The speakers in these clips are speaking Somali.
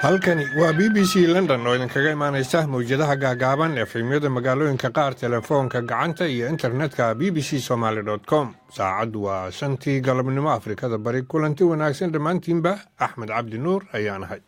Halkani waa BBC London oo idinkaga imaanaysa mawjadaha gaagaaban, FM-yada magaalooyinka qaar, telefoonka gacanta iyo internetka, bbcsomaly.com. Saacaddu waa 5-tii galabnimo Afrikada Bari. Kulanti wanaagsan dhammaantiinba, Axmed Cabdi Nuur ayaan ahay.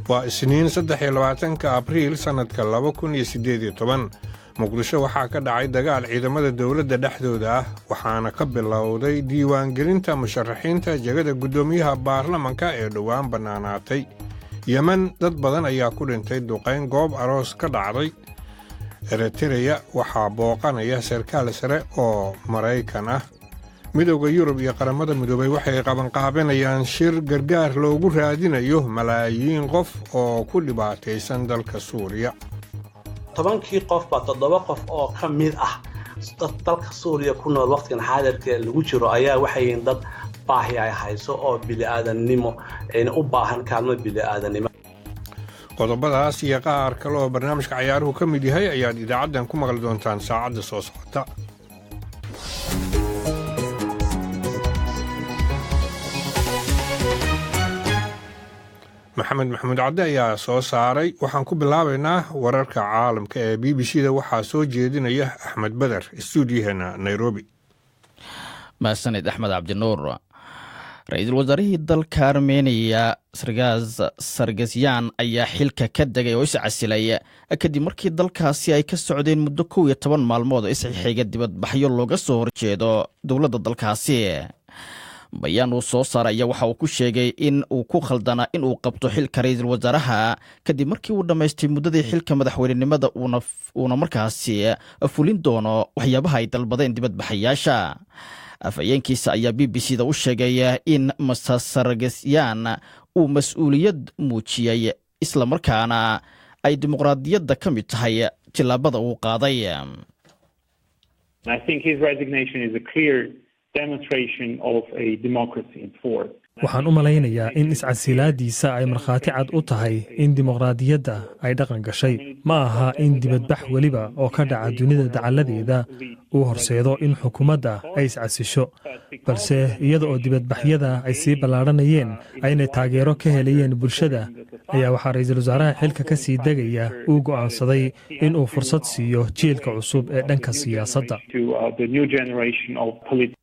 Waa Isniin, 23-ka Abriil, sannadka 2018. Muqdisho waxaa ka dhacay dagaal ciidamada dowladda dhexdooda ah, waxaana ka bilowday diiwaangelinta musharaxiinta jegada guddoomiyaha baarlamanka ee dhowaan bannaanaatay. Yemen, dad badan ayaa ku dhintay duqayn goob aroos ka dhacday. Eritereya waxaa booqanaya sarkaal sare oo Maraykan ah. Midowda Yurub iyo Qaramada Midoobay waxay qabanqaabinayaan shir gargaar loogu raadinayo malaayiin qof oo ku dhibaataysan dalka Suuriya. 10-kii qof baa toddoba qof oo ka mid ah dalka Suuriya ku nool waqtigan xaadirka lagu jiro ayaa waxay yihiin dad baahi ay hayso oo bini'aadannimo u baahan, kaalmo bini'aadanimo. Qodobadaas iyo qaar kale oo barnaamijka cayaaruhu ka mid yahay ayaad idaacaddan ku maqli doontaan saacadda soo socota. Maxamed Maxamuud Cadde ayaa soo saaray. Waxaan ku bilaabaynaa wararka caalamka ee BBC da. Waxaa soo jeedinaya Axmed Beder, istuudiyaheena Nairobi. Mahadsanid, Axmed Cabdinuur. Ra-iisul wasaarihii dalka Armeniya, Sargas Sargasyan, ayaa xilka ka degay oo iscasilay kadib markii dalkaasi ay ka socdeen muddo 11 maalmood oo isxixiga dibadbaxyo looga soo horjeedo dowladda dalkaasi. Bayaan uu soo saaray ayaa waxa uu ku sheegay in uu ku khaldanaa in uu qabto xilka ra-iisul wasaaraha kadib markii uu dhammaystay muddadii xilka madaxweynenimada, uuna markaasi fulin doono waxyaabaha ay dalbadeen dibadbaxayaasha. Afhayeenkiisa ayaa BBC da u sheegay in Mister Sargasyan uu mas-uuliyad muujiyey, islamarkaana ay dimuqraadiyadda ka mid tahay tillaabada uu qaaday. I think his resignation is a clear demonstration of a democracy in force. Waxaan u malaynayaa in iscasilaadiisa ay markhaati cad u tahay in dimuqraadiyadda ay dhaqan gashay. Ma aha in dibadbax weliba oo ka dhaca dunida dacalladeeda uu horseedo in xukuumadda ay iscasisho, balse iyada oo dibadbaxyada ay sii ballaadhanayeen ayna taageero ka helayeen bulshada ayaa waxaa ra-iisul wasaaraha xilka ka sii degaya uu go'aansaday in uu fursad siiyo jiilka cusub ee dhanka siyaasadda. To the new generation of politics.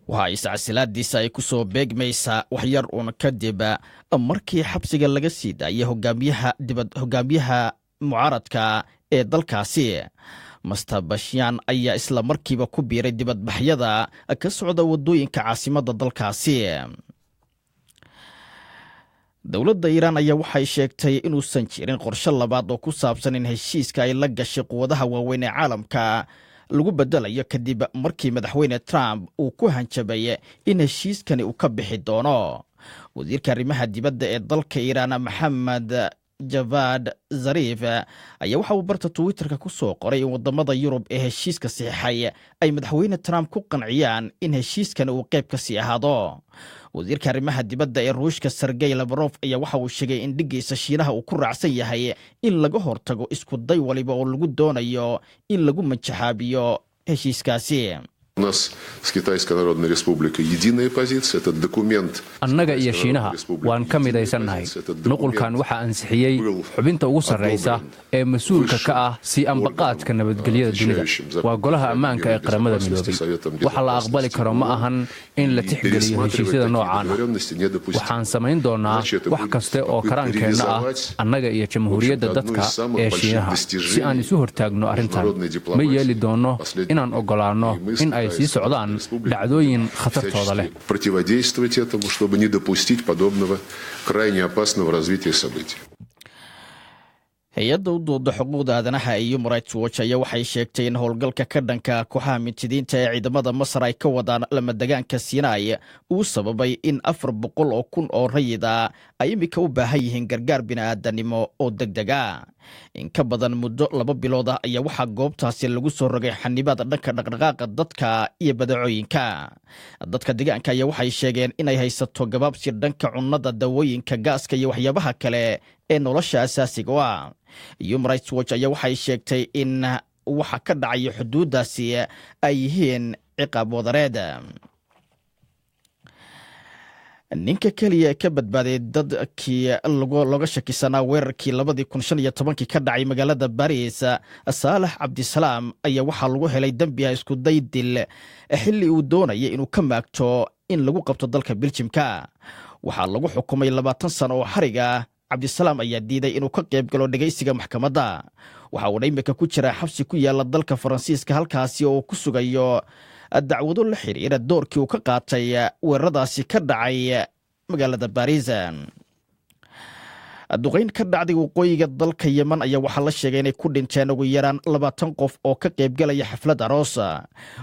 Waxa iscasilaadiisa ay ku soo beegmaysaa waxyar uun kadib markii xabsiga laga sii daayay hogaamiyaha dibad hogaamiyaha mucaaradka ee dalkaasi. Mister Pashinyan ayaa isla markiiba ku biiray dibadbaxyada ka socda waddooyinka caasimadda dalkaasi. Dowladda Iiraan ayaa waxay sheegtay inuusan jirin qorshe labaad oo ku saabsan in heshiiska ay la gashay quwadaha waaweyn ee caalamka lagu bedelayo, kadib markii Madaxweyne Trump uu ku hanjabay in heshiiskani uu ka bixi doono. Wasiirka arrimaha dibadda ee dalka Iiraan, Maxamed Javad Zariif, ayaa waxa uu barta Twitterka ku soo qoray in waddamada Yurub ee heshiiska saxiixay ay Madaxweyne Trump ku qanciyaan in heshiiskani uu qayb ka sii ahaado. Wasiirka arrimaha dibadda ee Ruushka, Sergey Lavrov, ayaa waxa uu sheegay in dhiggiisa Shiinaha uu ku raacsan yahay in laga hortago isku day waliba oo lagu doonayo in lagu majaxaabiyo heshiiskaasi. У нас с Китайской Народной Республикой единая позиция. Этот документ. Annaga iyo Shiinaha waan ka midaysannahay. Nuqulkan waxaa ansixiyey xubinta ugu sarraysa ee mas-uulka ka ah sii ambaqaadka nabadgelyada dunida, waa Golaha Ammaanka ee Qaramada Midoobay. Waxa la aqbali karo ma ahan in la tixgeliyo heshiisyada noocaan ah. Waxaan samayn doonnaa wax kaste oo karaankeenna ah, annaga iyo Jamhuuriyadda Dadka ee Shiinaha, si aan isu hortaagno arrintan. Ma yeeli doonno inaan oggolaanno in ay sii socdaan dhacdooyin khatartooda leh. Противодействовать этому, чтобы не допустить подобного крайне опасного развития событий. Hay-adda u dooda xuquuqda aadanaha ee Human Rights Watch ayaa waxay sheegtay in howlgalka ka dhanka kooxaha mintidiinta ee ciidamada Masar ay ka wadaan lamadegaanka Sinai uu sababay in 400,000 oo rayid ah ay iminka u baahan yihiin gargaar bini'aadanimo oo deg deg ah. In ka badan muddo 2 bilood ah ayaa waxaa goobtaasi lagu soo rogay xanibaad dhanka dhaqdhaqaaqa dadka iyo badeecooyinka. Dadka deegaanka ayaa waxay sheegeen inay haysato gabaabsi dhanka cunnada, dawooyinka, gaaska iyo waxyaabaha kale ee nolosha asaasiga u ah. Human Rights Watch ayaa waxay sheegtay in waxa ka dhacaya xuduuddaasi ay yihiin ciqaab wadareed. Ninka keliya ee ka badbaaday dadkii looga shakisanaa weerarkii 2015-kii ka dhacay magaalada Baris, Saalax Cabdisalaam, ayaa waxaa lagu helay dembi ah iskuday dil xilli uu doonayay inuu ka maagto in lagu qabto dalka Biljimka. Waxaa lagu xukumay 20 sano oo xariga. Cabdisalaam ayaa diiday inuu ka qayb galo dhegaysiga maxkamadda. Waxa uuna imika ku jiraa xabsi ku yaala dalka Faransiiska, halkaasi oo uu ku sugayo dacwado la xiriira doorkii uu ka qaatay weeraradaasi ka dhacay magaalada Baris. Duqayn ka dhacday waqooyiga dalka Yeman ayaa waxaa la sheegay inay ku dhinteen ugu yaraan 20 qof oo ka qaybgalaya xaflad aroos.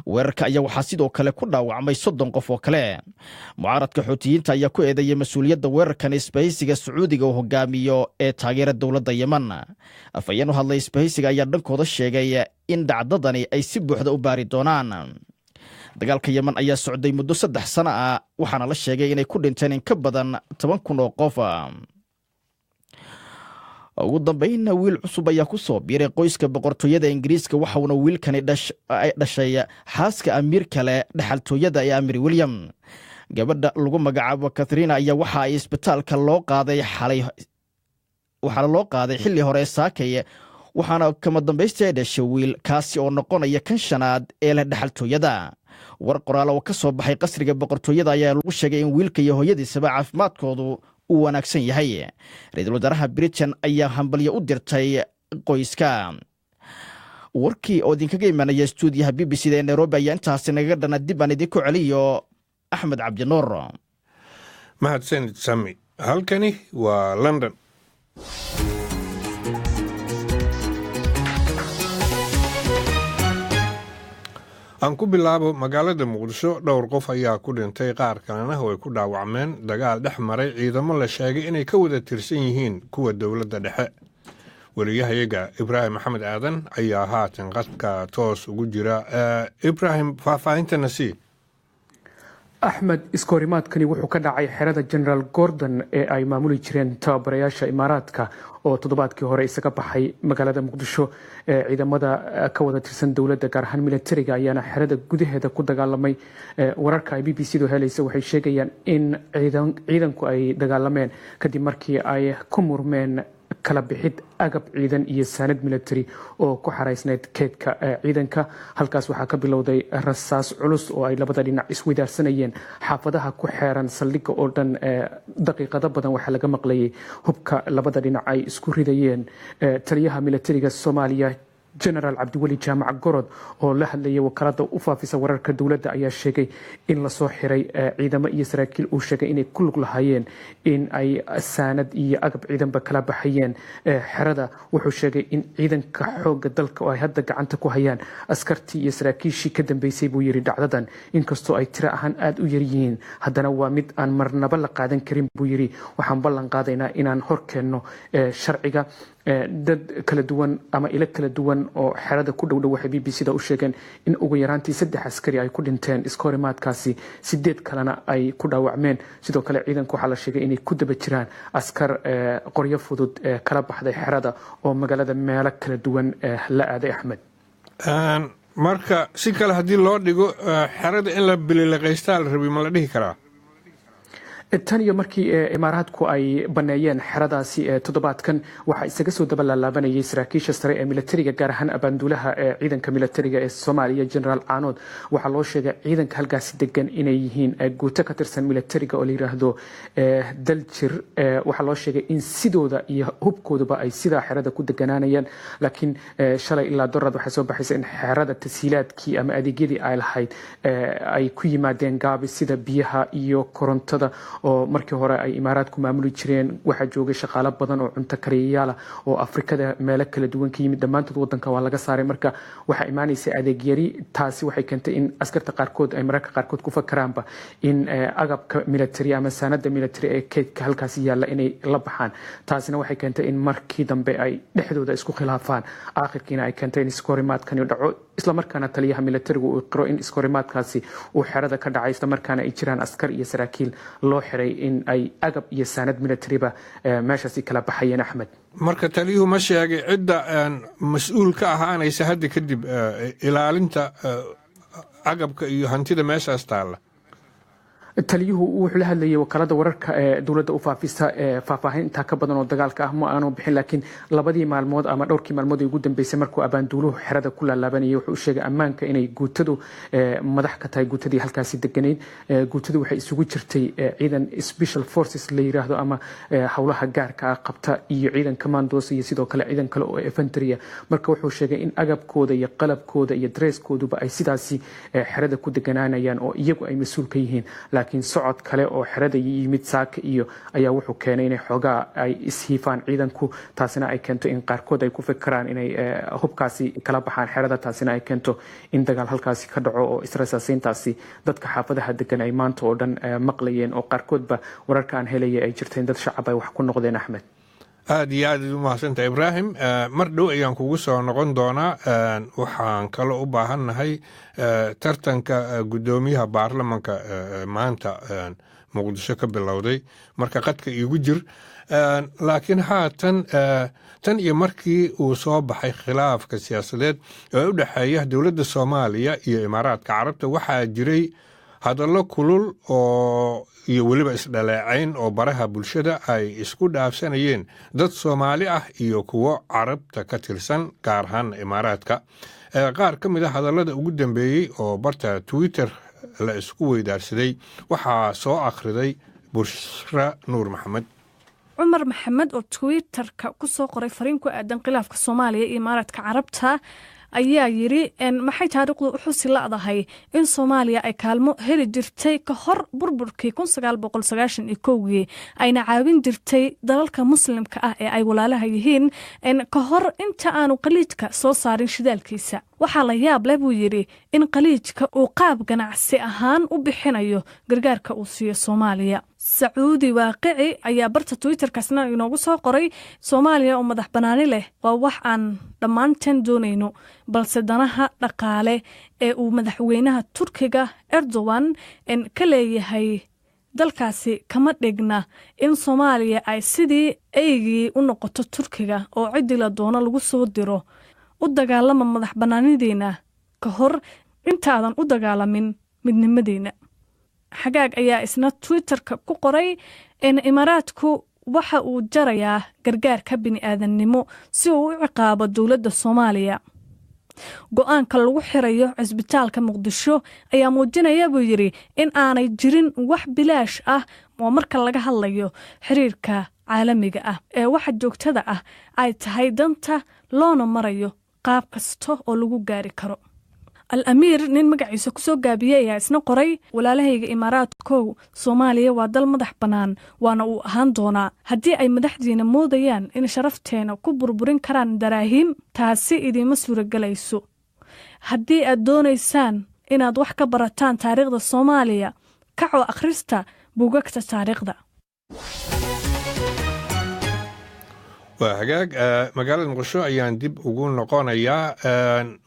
Weerarka ayaa waxaa sidoo kale ku dhaawacmay 30 qof oo kale. Mucaaradka Xuutiyiinta ayaa ku eedeeyay mas-uuliyadda weerarkan isbahaysiga Sacuudiga uu hogaamiyo ee taageera dowladda Yeman. Afhayeen u hadlay isbahaysiga ayaa dhankooda sheegay in dhacdadani ay si buuxda u baari doonaan. Dagaalka Yeman ayaa socday muddo 3 sano ah, waxaana la sheegay inay ku dhinteen in ka badan 10,000 oo qof. Ugu dambaynna, wiil cusub ayaa ku soo biiray qoyska boqortooyada Ingiriiska. Waxauna wiilkani dhashay xaaska amiir kale dhexaltooyada ee Amir William. Gabadha lagu magacaabo Katharina ayaa waxa ay isbitaalka loo qaaday xalay, waxaana loo qaaday xilli hore saakay, waxaana kama dambaysta ay dhashay wiil, kaasi oo noqonaya kan shanaad ee leh dhexaltooyada. War qoraal oo ka soo baxay qasriga boqortooyada ayaa lagu sheegay in wiilka iyo hooyadiisaba caafimaadkoodu uu wanaagsan yahay. Ra-iisul wasaaraha Britain ayaa hambalyo u dirtay qoyska. Warkii oo idinkaga imanaya stuudiyaha BBC da ee Nairobi ayaa intaasi nagaga dhana. Dib aan idinku celiyo Axmed Cabdinuur. Mahadsanid, Sami. Halkani waa London. Aan ku bilaabo magaalada Muqdisho. Dhowr qof ayaa ku dhintay, qaar kalena way ku dhaawacmeen dagaal dhex maray ciidamo la sheegay inay ka wada tirsan yihiin kuwa dowladda dhexe. Wariyahayaga Ibraahim Maxamed Aadan ayaa haatan qadka toos ugu jira. Ibraahim, faahfaahintana sii. Axmed, iskoorimaadkani wuxuu ka dhacay xerada Generaal Gordon ee ay maamuli jireen tababarayaasha Imaaraadka oo toddobaadkii hore isaga baxay magaalada Muqdisho. Ciidamada ka wada tirsan dowladda, gaar ahaan militariga, ayaana xerada gudaheeda ku dagaalamay. Wararka ay BBC du helaysa waxay sheegayaan in ciidanku ay dagaalameen kadib markii ay ku murmeen kala bixid agab ciidan iyo saanad military oo ku xaraysnayd keydka ciidanka. Halkaas waxaa ka bilowday rasaas culus oo ay labada dhinac isweydaarsanayeen. Xaafadaha ku xeeran saldhigga oo dhan daqiiqado badan waxaa laga maqlayay hubka labada dhinac ay isku ridayeen. Taliyaha militariga Soomaaliya, Generaal Cabdiweli Jaamac Gorod, oo la hadlayay wakaalada u faafisa wararka dowladda, ayaa sheegay in lasoo xiray ciidamo iyo saraakiil uu sheegay inay ku lug lahaayeen in ay saanad iyo agab ciidanba kala baxayeen xerada. Wuxuu sheegay in ciidanka xooga dalka oo ay hadda gacanta ku hayaan askartii iyo saraakiishii ka dambeysay, buu yiri, dhacdadan. Inkastoo ay tiro ahaan aada u yaryihiin, haddana waa mid aan marnaba la qaadan karin, buu yiri. Waxaan ballan qaadaynaa inaan horkeenno sharciga. Dad kala duwan ama ilo kala duwan oo xerada ku dhowdhow waxay BBC da u sheegeen in ugu yaraantii saddex askari ay ku dhinteen iskahorimaadkaasi, sideed kalena ay ku dhaawacmeen. Sidoo kale ciidanka waxaa la sheegay inay ku daba jiraan askar qoryo fudud kala baxday xerada oo magaalada meelo kala duwan la aaday, Axmed. Marka si kale haddii loo dhigo, xerada in la bililiqaystaa la rabi, ma la dhihi karaa? Tan iyo markii Imaaraadku ay baneeyeen xeradaasi toddobaadkan, waxaa isaga soo daba laalaabanayay saraakiisha sare ee militariga, gaar ahaan abaanduulaha ee ciidanka militariga ee Soomaaliya, Generaal Caanood. Waxaa loo sheegay ciidanka halkaasi degan inay yihiin guuto ka tirsan militariga oo la yiraahdo Daljir. Waxaa loo sheegay in sidooda iyo hubkooduba ay sidaa xerada ku deganaanayaan, laakiin shalay ilaa dorad waxaa soo baxaysa in xerada tasiilaadkii ama adeegyadii ay lahayd ay ku yimaadeen gaabi, sida biyaha iyo korontada oo markii hore ay Imaaraadku maamuli jireen. Waxaa joogay shaqaalo badan oo cunto kariyayaala oo Afrikada meelo kala duwan ka yimid. Dhammaantood wadanka waa laga saaray. Marka waxaa imaanaysa adeeg yari. Taasi waxay keentay in askarta qaarkood ay mararka qaarkood ku fakaraanba in agabka military ama saanada military ee keydka halkaasi yaalla inay la baxaan. Taasina waxay keentay in markii dambe ay dhexdooda isku khilaafaan, aakhirkiina ay keentay in iskahorimaadkani dhaco, islamarkaana taliyaha militarigu uu qiro in iskahorimaadkaasi uu xerada ka dhacay, islamarkaana ay jiraan askar iyo saraakiil loo xiray in ay agab iyo saanad militariba meeshaasi kala baxayeen, Axmed. Marka taliyuhu ma sheegay cidda mas-uul ka ahaanaysa hadda kadib ilaalinta agabka iyo hantida meeshaas taalla? Taliyuhu wuxuu la hadlayay wakaalada wararka ee dowladda u faafisa. Faahfaahinta ka badan oo dagaalka ah ma aanu bixin, laakiin labadii maalmood ama dhowrkii maalmood ee ugu dambeysay markuu abaanduuluhu xerada ku laalaabanayay, wuxuu u sheegay ammaanka inay guutadu madax ka tahay guutadii halkaasi deganayd. Guutadu waxay isugu jirtay ciidan special forces la yiraahdo ama howlaha gaarka ah qabta iyo ciidan commandos iyo sidoo kale ciidan kale oo infantry. Marka wuxuu sheegay in agabkooda iyo qalabkooda iyo dresskooduba ay sidaasi xerada ku deganaanayaan oo iyagu ay mas-uul ka yihiin, laakiin socod kale oo xerada yimid saaka iyo ayaa wuxuu keenay inay xoogaa ay ishiifaan ciidanku, taasina ay keento in qaarkood ay ku fikiraan inay hubkaasi kala baxaan xerada, taasina ay keento in dagaal halkaasi ka dhaco oo israsaaseyntaasi dadka xaafadaha degan ay maanta oo dhan maqlayeen, oo qaarkoodba wararka aan helaya ay jirta in dad shacab ay wax ku noqdeen, Axmed. Aada iyo aad u mahadsantaha, Ibraahim. Mar dhow ayaan kugu soo noqon doonaa. Waxaan kaloo u baahannahay tartanka guddoomiyaha baarlamanka maanta Muqdisho ka bilowday. Marka qadka iigu jir. Laakiin haatan, tan iyo markii uu soo baxay khilaafka siyaasadeed ee u dhexeeya dowladda Soomaaliya iyo Imaaraadka Carabta, waxaa jiray hadallo kulul oo iyo weliba isdhaleecayn oo baraha bulshada ay isku dhaafsanayeen dad Soomaali ah iyo kuwo Carabta ka tirsan, gaar ahaan Imaaraadka. Qaar ka mid a hadallada ugu dambeeyey oo barta Twitter la isku weydaarsaday waxaa soo akhriday Bushra Nuur Maxamed. Cumar Maxamed oo Twitterka ku soo qoray fariin ku aadan khilaafka Soomaaliya iyo Imaaraadka Carabta ayaa yidhi: "Maxay taariikhdu u xusi la'dahay in Soomaaliya ay kaalmo heli jirtay ka hor burburkii 1991-gii, ayna caawin jirtay dalalka Muslimka ah ee ay walaalaha yihiin ka hor inta aanu Qaliijka soo saarin shidaalkiisa? Waxaa la yaab leh," buu yidhi, "in Qaliijka uu qaab ganacsi ahaan u bixinayo gargaarka uu siiyo Soomaaliya." Sacuudi Waaqici ayaa barta Twitterkaasna inoogu soo qoray: "Soomaaliya oo madax banaani leh waa wax aan dhammaanteen doonayno, balse danaha dhaqaale ee uu madaxweynaha Turkiga Erdogan ka leeyahay dalkaasi kama dhigna in Soomaaliya ay sidii eygii u noqoto Turkiga oo ciddii la doono lagu soo diro. U dagaalama madax bannaanidiina ka hor intaadan u dagaalamin midnimadiina." Xagaag ayaa isna Twitterka ku qoray: "Imaaraadku waxa uu jarayaa gargaarka bini'aadannimo si uu u ciqaabo dowladda Soomaaliya. Go-aanka lagu xirayo cisbitaalka Muqdisho ayaa muujinaya," buu yidhi, "in aanay jirin wax bilaash ah oo marka laga hadlayo xiriirka caalamiga ah ee waxa joogtada ah ay tahay danta loona marayo qaab kasta oo lagu gaari karo." Al Amiir, nin magaciisa kusoo gaabiyey, ayaa isna qoray: "Walaalahayga Imaaraadkow, Soomaaliya waa dal madax bannaan, waana uu ahaan doonaa. Haddii ay madaxdiina moodayaan in sharafteena ku burburin karaan daraahiim, taasi idiima suuragelayso. Haddii aad doonaysaan inaad wax ka barataan taariikhda Soomaaliya, kacoo akhrista buugagta taariikhda." Waa hagaag. Magaalada Muqdisho ayaan dib ugu noqonayaa.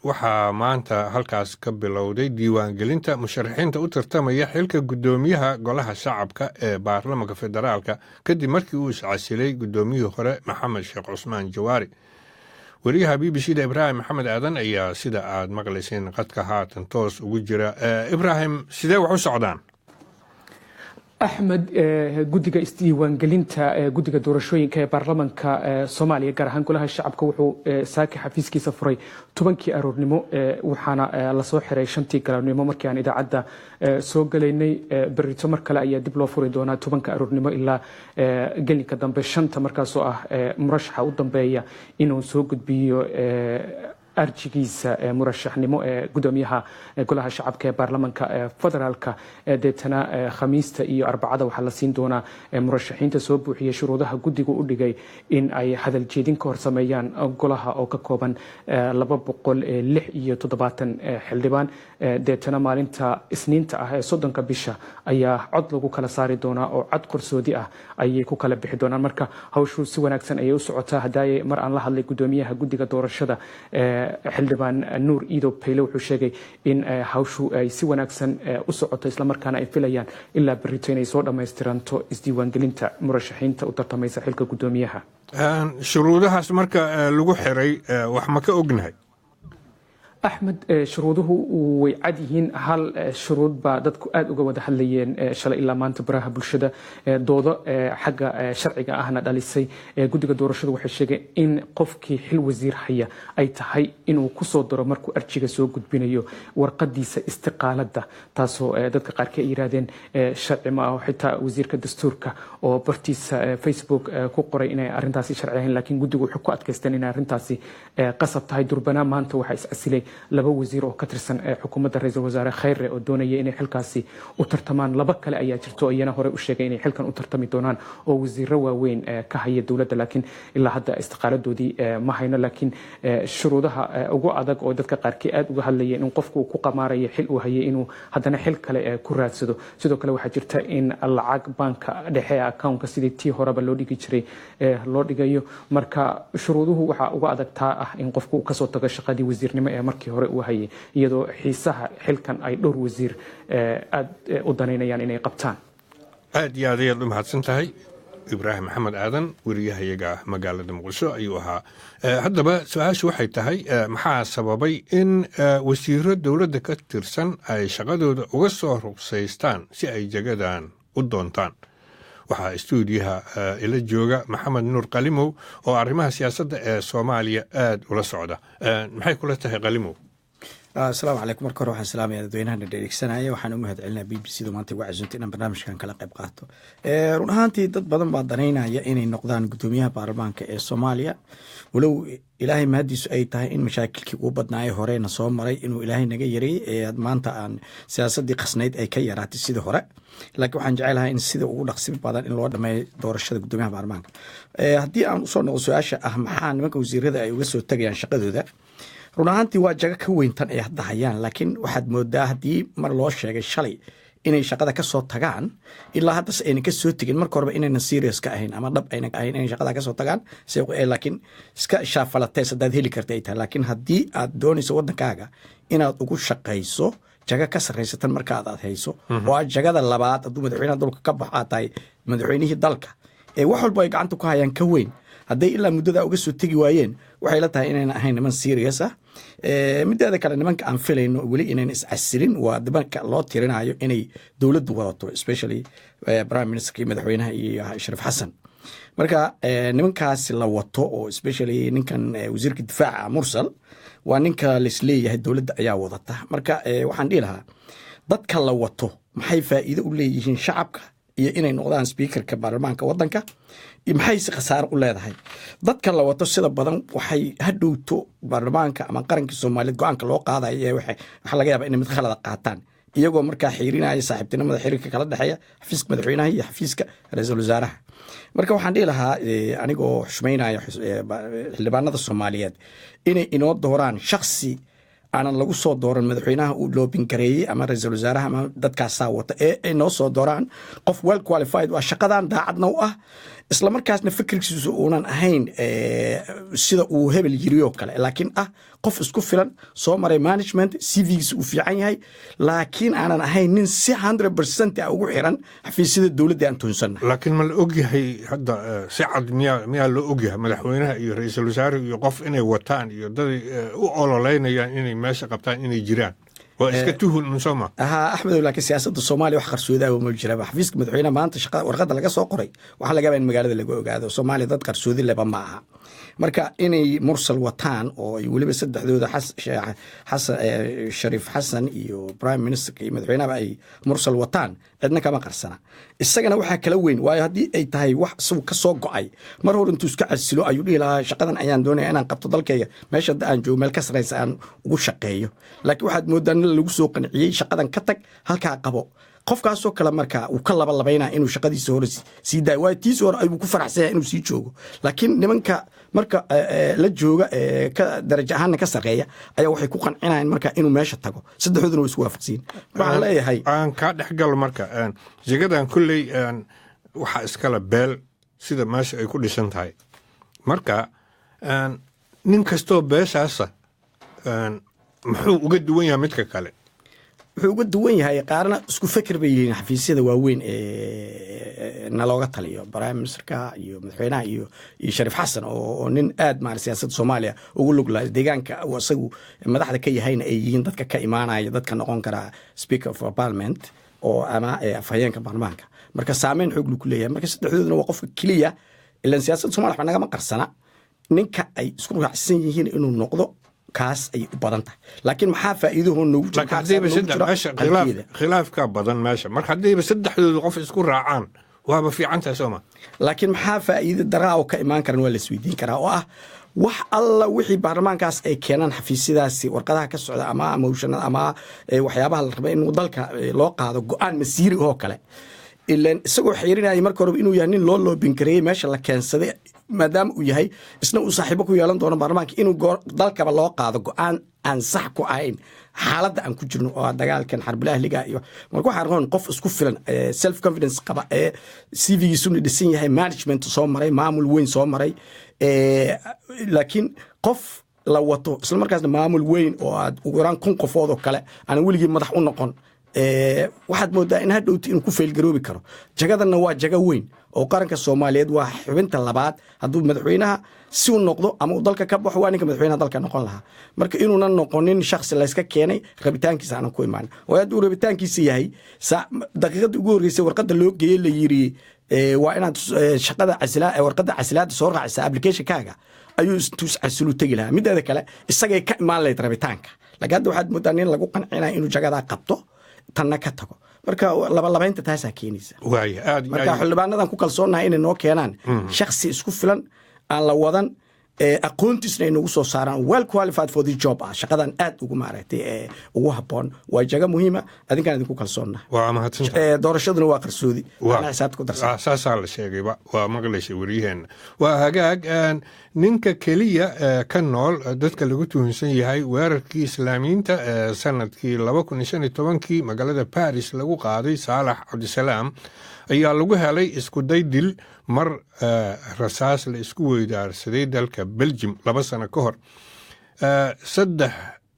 Waxaa maanta halkaas ka bilowday diiwaangelinta musharaxiinta u tartamaya xilka guddoomiyaha Golaha Shacabka ee baarlamanka federaalka, kadib markii uu iscasilay guddoomiyihii hore Maxamed Sheekh Cusmaan Jawaari. Wariyaha BBC da Ibraahim Maxamed Aadan ayaa, sida aad maqlayseen, qadka haatan toos ugu jira. Ibraahim, sidee wax u socdaan? Axmed, guddiga isdiiwaangelinta guddiga doorashooyinka ee baarlamanka Soomaaliya, gaar ahaan Golaha Shacabka, wuxuu saaki xafiiskiisa furay 10-kii aroornimo, waxaana lasoo xiray 5-tii galabnimo markii aan idaacadda soo galaynay. Berrito mar kale ayaa dib loo furi doonaa, 10-ka aroornimo ilaa gelinka dambe 5-ta, markaasoo ah murashaxa u dambeeya inuu soo gudbiyo. Arjigiisa murashaxnimo ee gudoomiyaha Golaha Shacabka ee Baarlamanka Federaalka. Deetana Khamiista iyo Arbacada waxaa la siin doonaa murashaxiinta soo buuxiyay shuruudaha guddigu u dhigay in ay hadal jeedin ka hor sameeyaan golaha oo ka kooban 276 xildhibaan. Deetana maalinta Isniinta ah ee 30-ka bisha ayaa cod lagu kala saari doonaa, oo cod qarsoodi ah ayay ku kala bixi doonaan. Marka hawshu si wanaagsan ayay u socotaa. Hadaaye mar aan la hadlay gudoomiyaha guddiga doorashada, Xildhibaan Nuur Iidow Payle, wuxuu sheegay in hawshu ay si wanaagsan u socoto, islamarkaana ay filayaan ilaa berrito inay soo dhammaystiranto isdiiwaangelinta murashaxiinta u tartamaysa xilka gudoomiyaha. Shuruudahaas marka lagu xiray wax ma ka ognahay? Axmed, shuruuduhu way cad yihiin. Hal shuruud baa dadku aada uga wada hadlayeen shalay ilaa maanta baraha bulshada, doodo xagga sharciga ahna dhalisay. Guddiga doorashadu waxay sheegeen in qofkii xil wasiir haya ay tahay inuu kusoo daro markuu arjiga soo gudbinayo warqadiisa istiqaaladda, taasoo dadka qaarkii ay yiraahdeen sharci ma aho, xitaa wasiirka dastuurka oo bartiisa Facebook ku qoray inay arrintaasi sharci ahayn. Laakiin guddigu wuxuu ku adkaysteen inay arrintaasi qasab tahay. Durbanaa maanta waxaa is casilay laba wasiir oo ka tirsan xukuumadda Ra-iisul Wasaare Khayre oo doonaya inay xilkaasi u tartamaan. Laba kale ayaa jirto, iyana hore u sheegay inay xilkan u tartami doonaan, oo wasiiro waaweyn ka haya dowladda, laakiin ilaa hadda istiqaaladoodii ma hayno. Laakiin shuruudaha ugu adag oo dadka qaarkii aada uga hadlayeen, in qofku uu ku qamaarayo xil uu hayay inuu haddana xil kale ku raadsado. Sidoo kale waxaa jirta in lacag baanka dhexe accountka sidii tii horeba loo dhigi jiray loo dhigayo. Marka shuruuduhu waxaa uga adag taa ah in qofku uu kasoo tago shaqadii wasiirnimo ee markii hore uu hayay, iyadoo xiisaha xilkan ay dhowr wasiir aada u danaynayaan inay qabtaan. Aad iyo aad ayaad u mahadsan tahay. Ibraahim Maxamed Aadan, weriyahayaga magaalada Muqdisho ayuu ahaa. Haddaba su-aashu waxay tahay, maxaa sababay in wasiiro dowladda ka tirsan ay shaqadooda uga soo ruqsaystaan si ay jagadan u doontaan? Waxaa istuudiyaha ila jooga Maxamed Nuur Qalimow oo arrimaha siyaasadda ee Soomaaliya aad ula socda. Maxay kula tahay, Qalimow? Asalaamu calaykum. Marka hore waxaan salaamaya dadweynaha na dhegeysanaya. Waxaan u mahad celinaya BBC du maanta igu casuuntay inaan barnaamijkan kala qayb qaato. Run ahaantii, dad badan baa danaynaya inay noqdaan guddoomiyaha baarlamaanka ee Soomaaliya, walow Ilaahay mahadiisu ay tahay in mashaakilkii ugu badnaayay horena soo maray inuu Ilaahay naga yareeyey, ee maanta aan siyaasaddii qasnayd ay ka yaraatay sidii hore. Laakiin waxaan jecelahay in sida ugu dhaqsi badan in loo dhameeyo doorashada guddoomiyaha baarlamaanka. Haddii aan usoo noqdo su-aasha ah maxaa nimanka wasiirada ay uga soo tegayaan shaqadooda, run ahaantii waa jago ka weyntan ay hadda hayaan. Laakiin waxaad moodaa haddii mar loo sheegay shalay inay shaqada ka soo tagaan, ilaa haddase ayna ka soo tegin, marka horeba inaynan serious ka ahayn ama dhab ayna ahayn inay shaqada ka soo tagaan. Laakiin iska shaafalatees haddaad heli karta ay tahay. Laakiin haddii aad doonayso waddankaaga inaad ugu shaqayso jago ka sarraysatan markaad aad hayso, oo aad jagada labaad hadduu madaxweynaha dalka ka baxo aad tahay madaxweynihii dalka ee wax walba ay gacanta ku hayaan ka weyn, hadday ilaa muddadaa uga soo tegi waayeen, waxay la tahay inayna ahayn niman serious ah. Mideeda kale, nimanka aan filayno weli inayna iscasilin waa nimanka loo tirinayo inay dowladdu wadato, especially prime ministerka iyo madaxweynaha iyo Shariif Xasan. Marka nimankaasi la wato, oo especially ninkan wasiirka difaaca Mursal, waa ninka laisleeyahay dowladda ayaa wadata. Marka waxaan dhihi lahaa, dadka la wato maxay faa'iido u leeyihiin shacabka iyo inay noqdaan speakerka baarlamaanka waddanka, maxayse khasaaro u leedahay dadka la wato? Sida badan waxay hadhowto baarlamaanka ama qaranka Soomaaliyeed go-aanka loo qaadayo ee waxaa laga yaaba inay mid khalada qaataan, iyagoo markaa xiirinaya saaxiibtinimada xiriirka kala dhexeeya xafiiska madaxweynaha iyo xafiiska ra-iisul wasaaraha. Marka waxaan dhihi lahaa, anigoo xushmaynaya xildhibaanada Soomaaliyeed, inay inoo dooraan shaksi aanan lagu soo dooran madaxweynaha uu lobbying gareeyey ama ra-iisul wasaaraha ama dadkaasaa wata, ee ay noo soo dooraan qof well qualified, waa shaqadan daacadna u ah, isla markaasna fikirkiisu uunan ahayn sida uu hebel yirioo kale, laakiin ah qof isku filan, soo maray management, CV-giisa uu fiican yahay, laakiin aanan ahayn nin si 100% ah ugu xiran xafiisyada dowladda aan toonsannahay. Laakiin ma la ogyahay hadda si cad miyaa loo ogyahay madaxweynaha iyo ra-iisul wasaare iyo qof inay wataan iyo dad u ololeynayaan inay meesha qabtaan inay jiraan? Waa iska tuhun un, soo ma? Ha, Axmedow, laakiin siyaasadda Soomaaliya wax qarsoodaaba ma jiraba. Xafiiska madaxweynaha maanta shaqada warqadda laga soo qoray waxaa laga yaabaa in magaalada laga ogaado. Soomaaliya dad qarsoodi leba ma aha. Marka inay Mursal wataan oo ay weliba saddexdooda, Xasan, Shariif Xasan iyo prime ministerka iyo madaxweynahaba ay Mursal wataan, Cidna kama qarsana. Isagana waxaa kala weyn, waayo haddii ay tahay wax isagu ka soo go'ay, mar hore intuu iska casilo ayuu dhihi lahaa, "Shaqadan ayaan doonaya inaan qabto, dalkayga meesha hadda aan joogo meel ka saraysa aan ugu shaqeeyo." Laakiin waxaad moodaa nin lagu soo qanciyey, "Shaqadan ka tag, halkaa qabo." Qofkaasoo kale marka uu ka labalabaynaa inuu shaqadiisa hore sii daayo, waayo tiisi hore ayuu ku faraxsan yahay inuu sii joogo. Laakiin nimanka marka la jooga, ka darajo ahaanna ka sarreeya, ayaa waxay ku qancinayaan marka inuu meesha tago. Saddexdooduna way isku waafaqsiin, waxaan leeyahay. Aan kaa dhex galo marka. Jagadan kulley waxaa iskala beel sida meesha ay ku dhisan tahay. Marka nin kastoo beeshaasa muxuu uga duwan yahay midka kale? Wuxuu uga duwan yahay, qaarna isku feker bay yihiin. Xafiisyada waaweyn ee nalooga taliyo, prime ministerka iyo madaxweynaha iyo Shariif Xasan, oo nin aad maar siyaasadda Soomaaliya ugu lug laha, deegaanka uu isagu madaxda ka yahayna ay yihiin dadka ka imaanaya, dadka noqon kara speaker of parliament oo ama afhayeenka baarlamaanka. Marka saameyn xoog lu ku leeyahay. Marka saddexdooduna waa qofka keliya, ilan siyaasadda Somalia waxba nagama qarsana, ninka ay isku raacsan yihiin inuu noqdo, kaas ayay u badan tahay. Laakiin maxaa faa'iidaho noogu jira? Laakiin haddiiba saddex meesha khilaaf, khilaafka badan meesha, marka haddiiba saddexdoodu qof isku raacaan, waaba fiican tahay, sooma? Laakiin maxaa faa'iido daraa oo ka imaan karan waa la isweydiin karaa, oo ah wax alla wixii baarlamaankaas ay keenaan, xafiisyadaasi warqadaha ka socda ama motionada ama waxyaabaha la raba in dalka loo qaado, go'aan masiiri oo kale, ilan isagoo xiirinaya marka horeba inuu yahay nin loo lobbying gareeyey, meesha la keensaday maadaama uu yahay, isna uu saaxiibo ku yeelan doono baarlamaanka, inuu dalkaba loo qaado go'aan aan sax ku ahayn xaaladda aan ku jirno, oo dagaalkan xarbul ahliga iyo. Marka waxaan roon qof isku filan, self confidence qaba, ee CV-giisuna dhisan yahay, management soo maray, maamul weyn soo maray. Laakiin qof la wato, isla markaasna maamul weyn oo aad ugu yaraan 1000 qofood oo kale aanan weligii madax u noqon, waxaad moodaa in hadhowti inuu ku fail garoobi karo. Jagadanna waa jago weyn oo qaranka Soomaaliyeed, waa xubinta labaad. Hadduu madaxweynaha si u noqdo ama uu dalka ka baxo, waa ninka madaxweynaha dalka noqon lahaa. Marka inuunan noqonin shaksi layska keenay, rabitaankiisa aanan ku imaanin. Oo hadduu rabitaankiisa yahay, daqiiqadii ugu horreysay warqadda loo geeyey la yiri, "Waa inaad shaqada casila, warqadda casilaadda soo raacisa applicationkaaga," ayuu intuu casilu tegi lahaa. Mideeda kale, isagay ka imaan lahayd rabitaanka. Laakiin hadda waxaad moodaa nin lagu qancinaya inuu jagadaa qabto, tanna ka tago. Marka labalabaynta taasaa keenaysa. Waaya, aad. Marka xildhibaanadan ku kalsoonahay inay noo keenaan shaksi isku filan, aan la wadan, aqoontiisna ay nagu soo saaraan, well qualified for this job ah, shaqadan aad ugu maaragtay ugu habboon. Waa jago muhiima, adinkaan idinku kalsoonnahay. Waa mahadsantahay. Doorashaduna waa qarsoodi, ana xisaabta ku darsan. Saasaa la sheegayba, waa maqlaysa wariyaheenna. Waa hagaag. Ninka keliya ee ka nool dadka lagu tuhunsan yahay weerarkii Islaamiyiinta ee sanadkii 2015-kii magaalada Paris lagu qaaday, Saalax Cabdisalaam, ayaa lagu helay iskuday dil mar rasaas la isku weydaarsaday dalka Belgium 2 sano ka hor. Saddex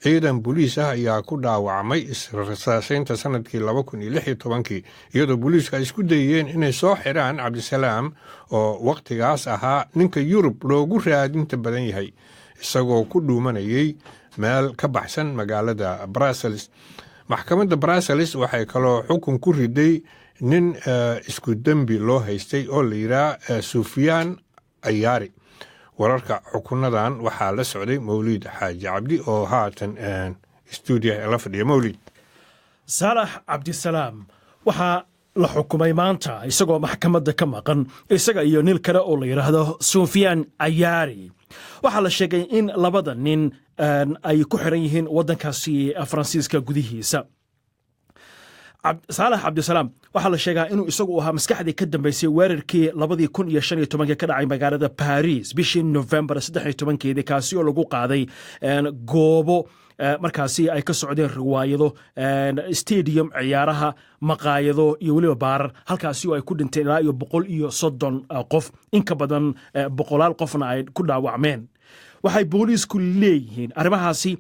ciidan booliis ah ayaa ku dhaawacmay israsaaseynta sanadkii 2016-kii, iyadoo booliisku ay isku dayeen inay soo xiraan Cabdisalaam, oo wakhtigaas ahaa ninka Yurub loogu raadinta badan yahay, isagoo ku dhuumanayay meel ka baxsan magaalada Brussels. Maxkamadda Brussels waxay kaloo xukun ku riday nin isku dembi loo haystay oo la yidhaah Sufyaan Ayaari. Wararka xukunadan waxaa la socday Mawliid Xaaji Cabdi, oo haatan stuudiyaha la fadhiya. Mawliid. Saalax Cabdisalaam waxaa la xukumay maanta isagoo maxkamadda ka maqan, isaga iyo nin kale oo la yidhaahdo Sufyaan Ayaari. Waxaa la sheegay in labada nin ay ku xiran yihiin waddankaasi Faransiiska gudihiisa. Saalax Cabdisalaam waxaa la sheegaa inuu isagu ahaa maskaxdii ka dambeysay weerarkii 2015-kii ka dhacay magaalada Paris bishii Novembar 13-keedii, kaasi oo lagu qaaday goobo markaasi ay ka socdeen riwaayado, stadium ciyaaraha, maqaayado iyo weliba baarar, halkaasi oo ay ku dhinteen ilaa iyo 130 qof, in ka badan boqolaal qofna ay ku dhaawacmeen. Waxay booliisku leeyihiin arrimahaasi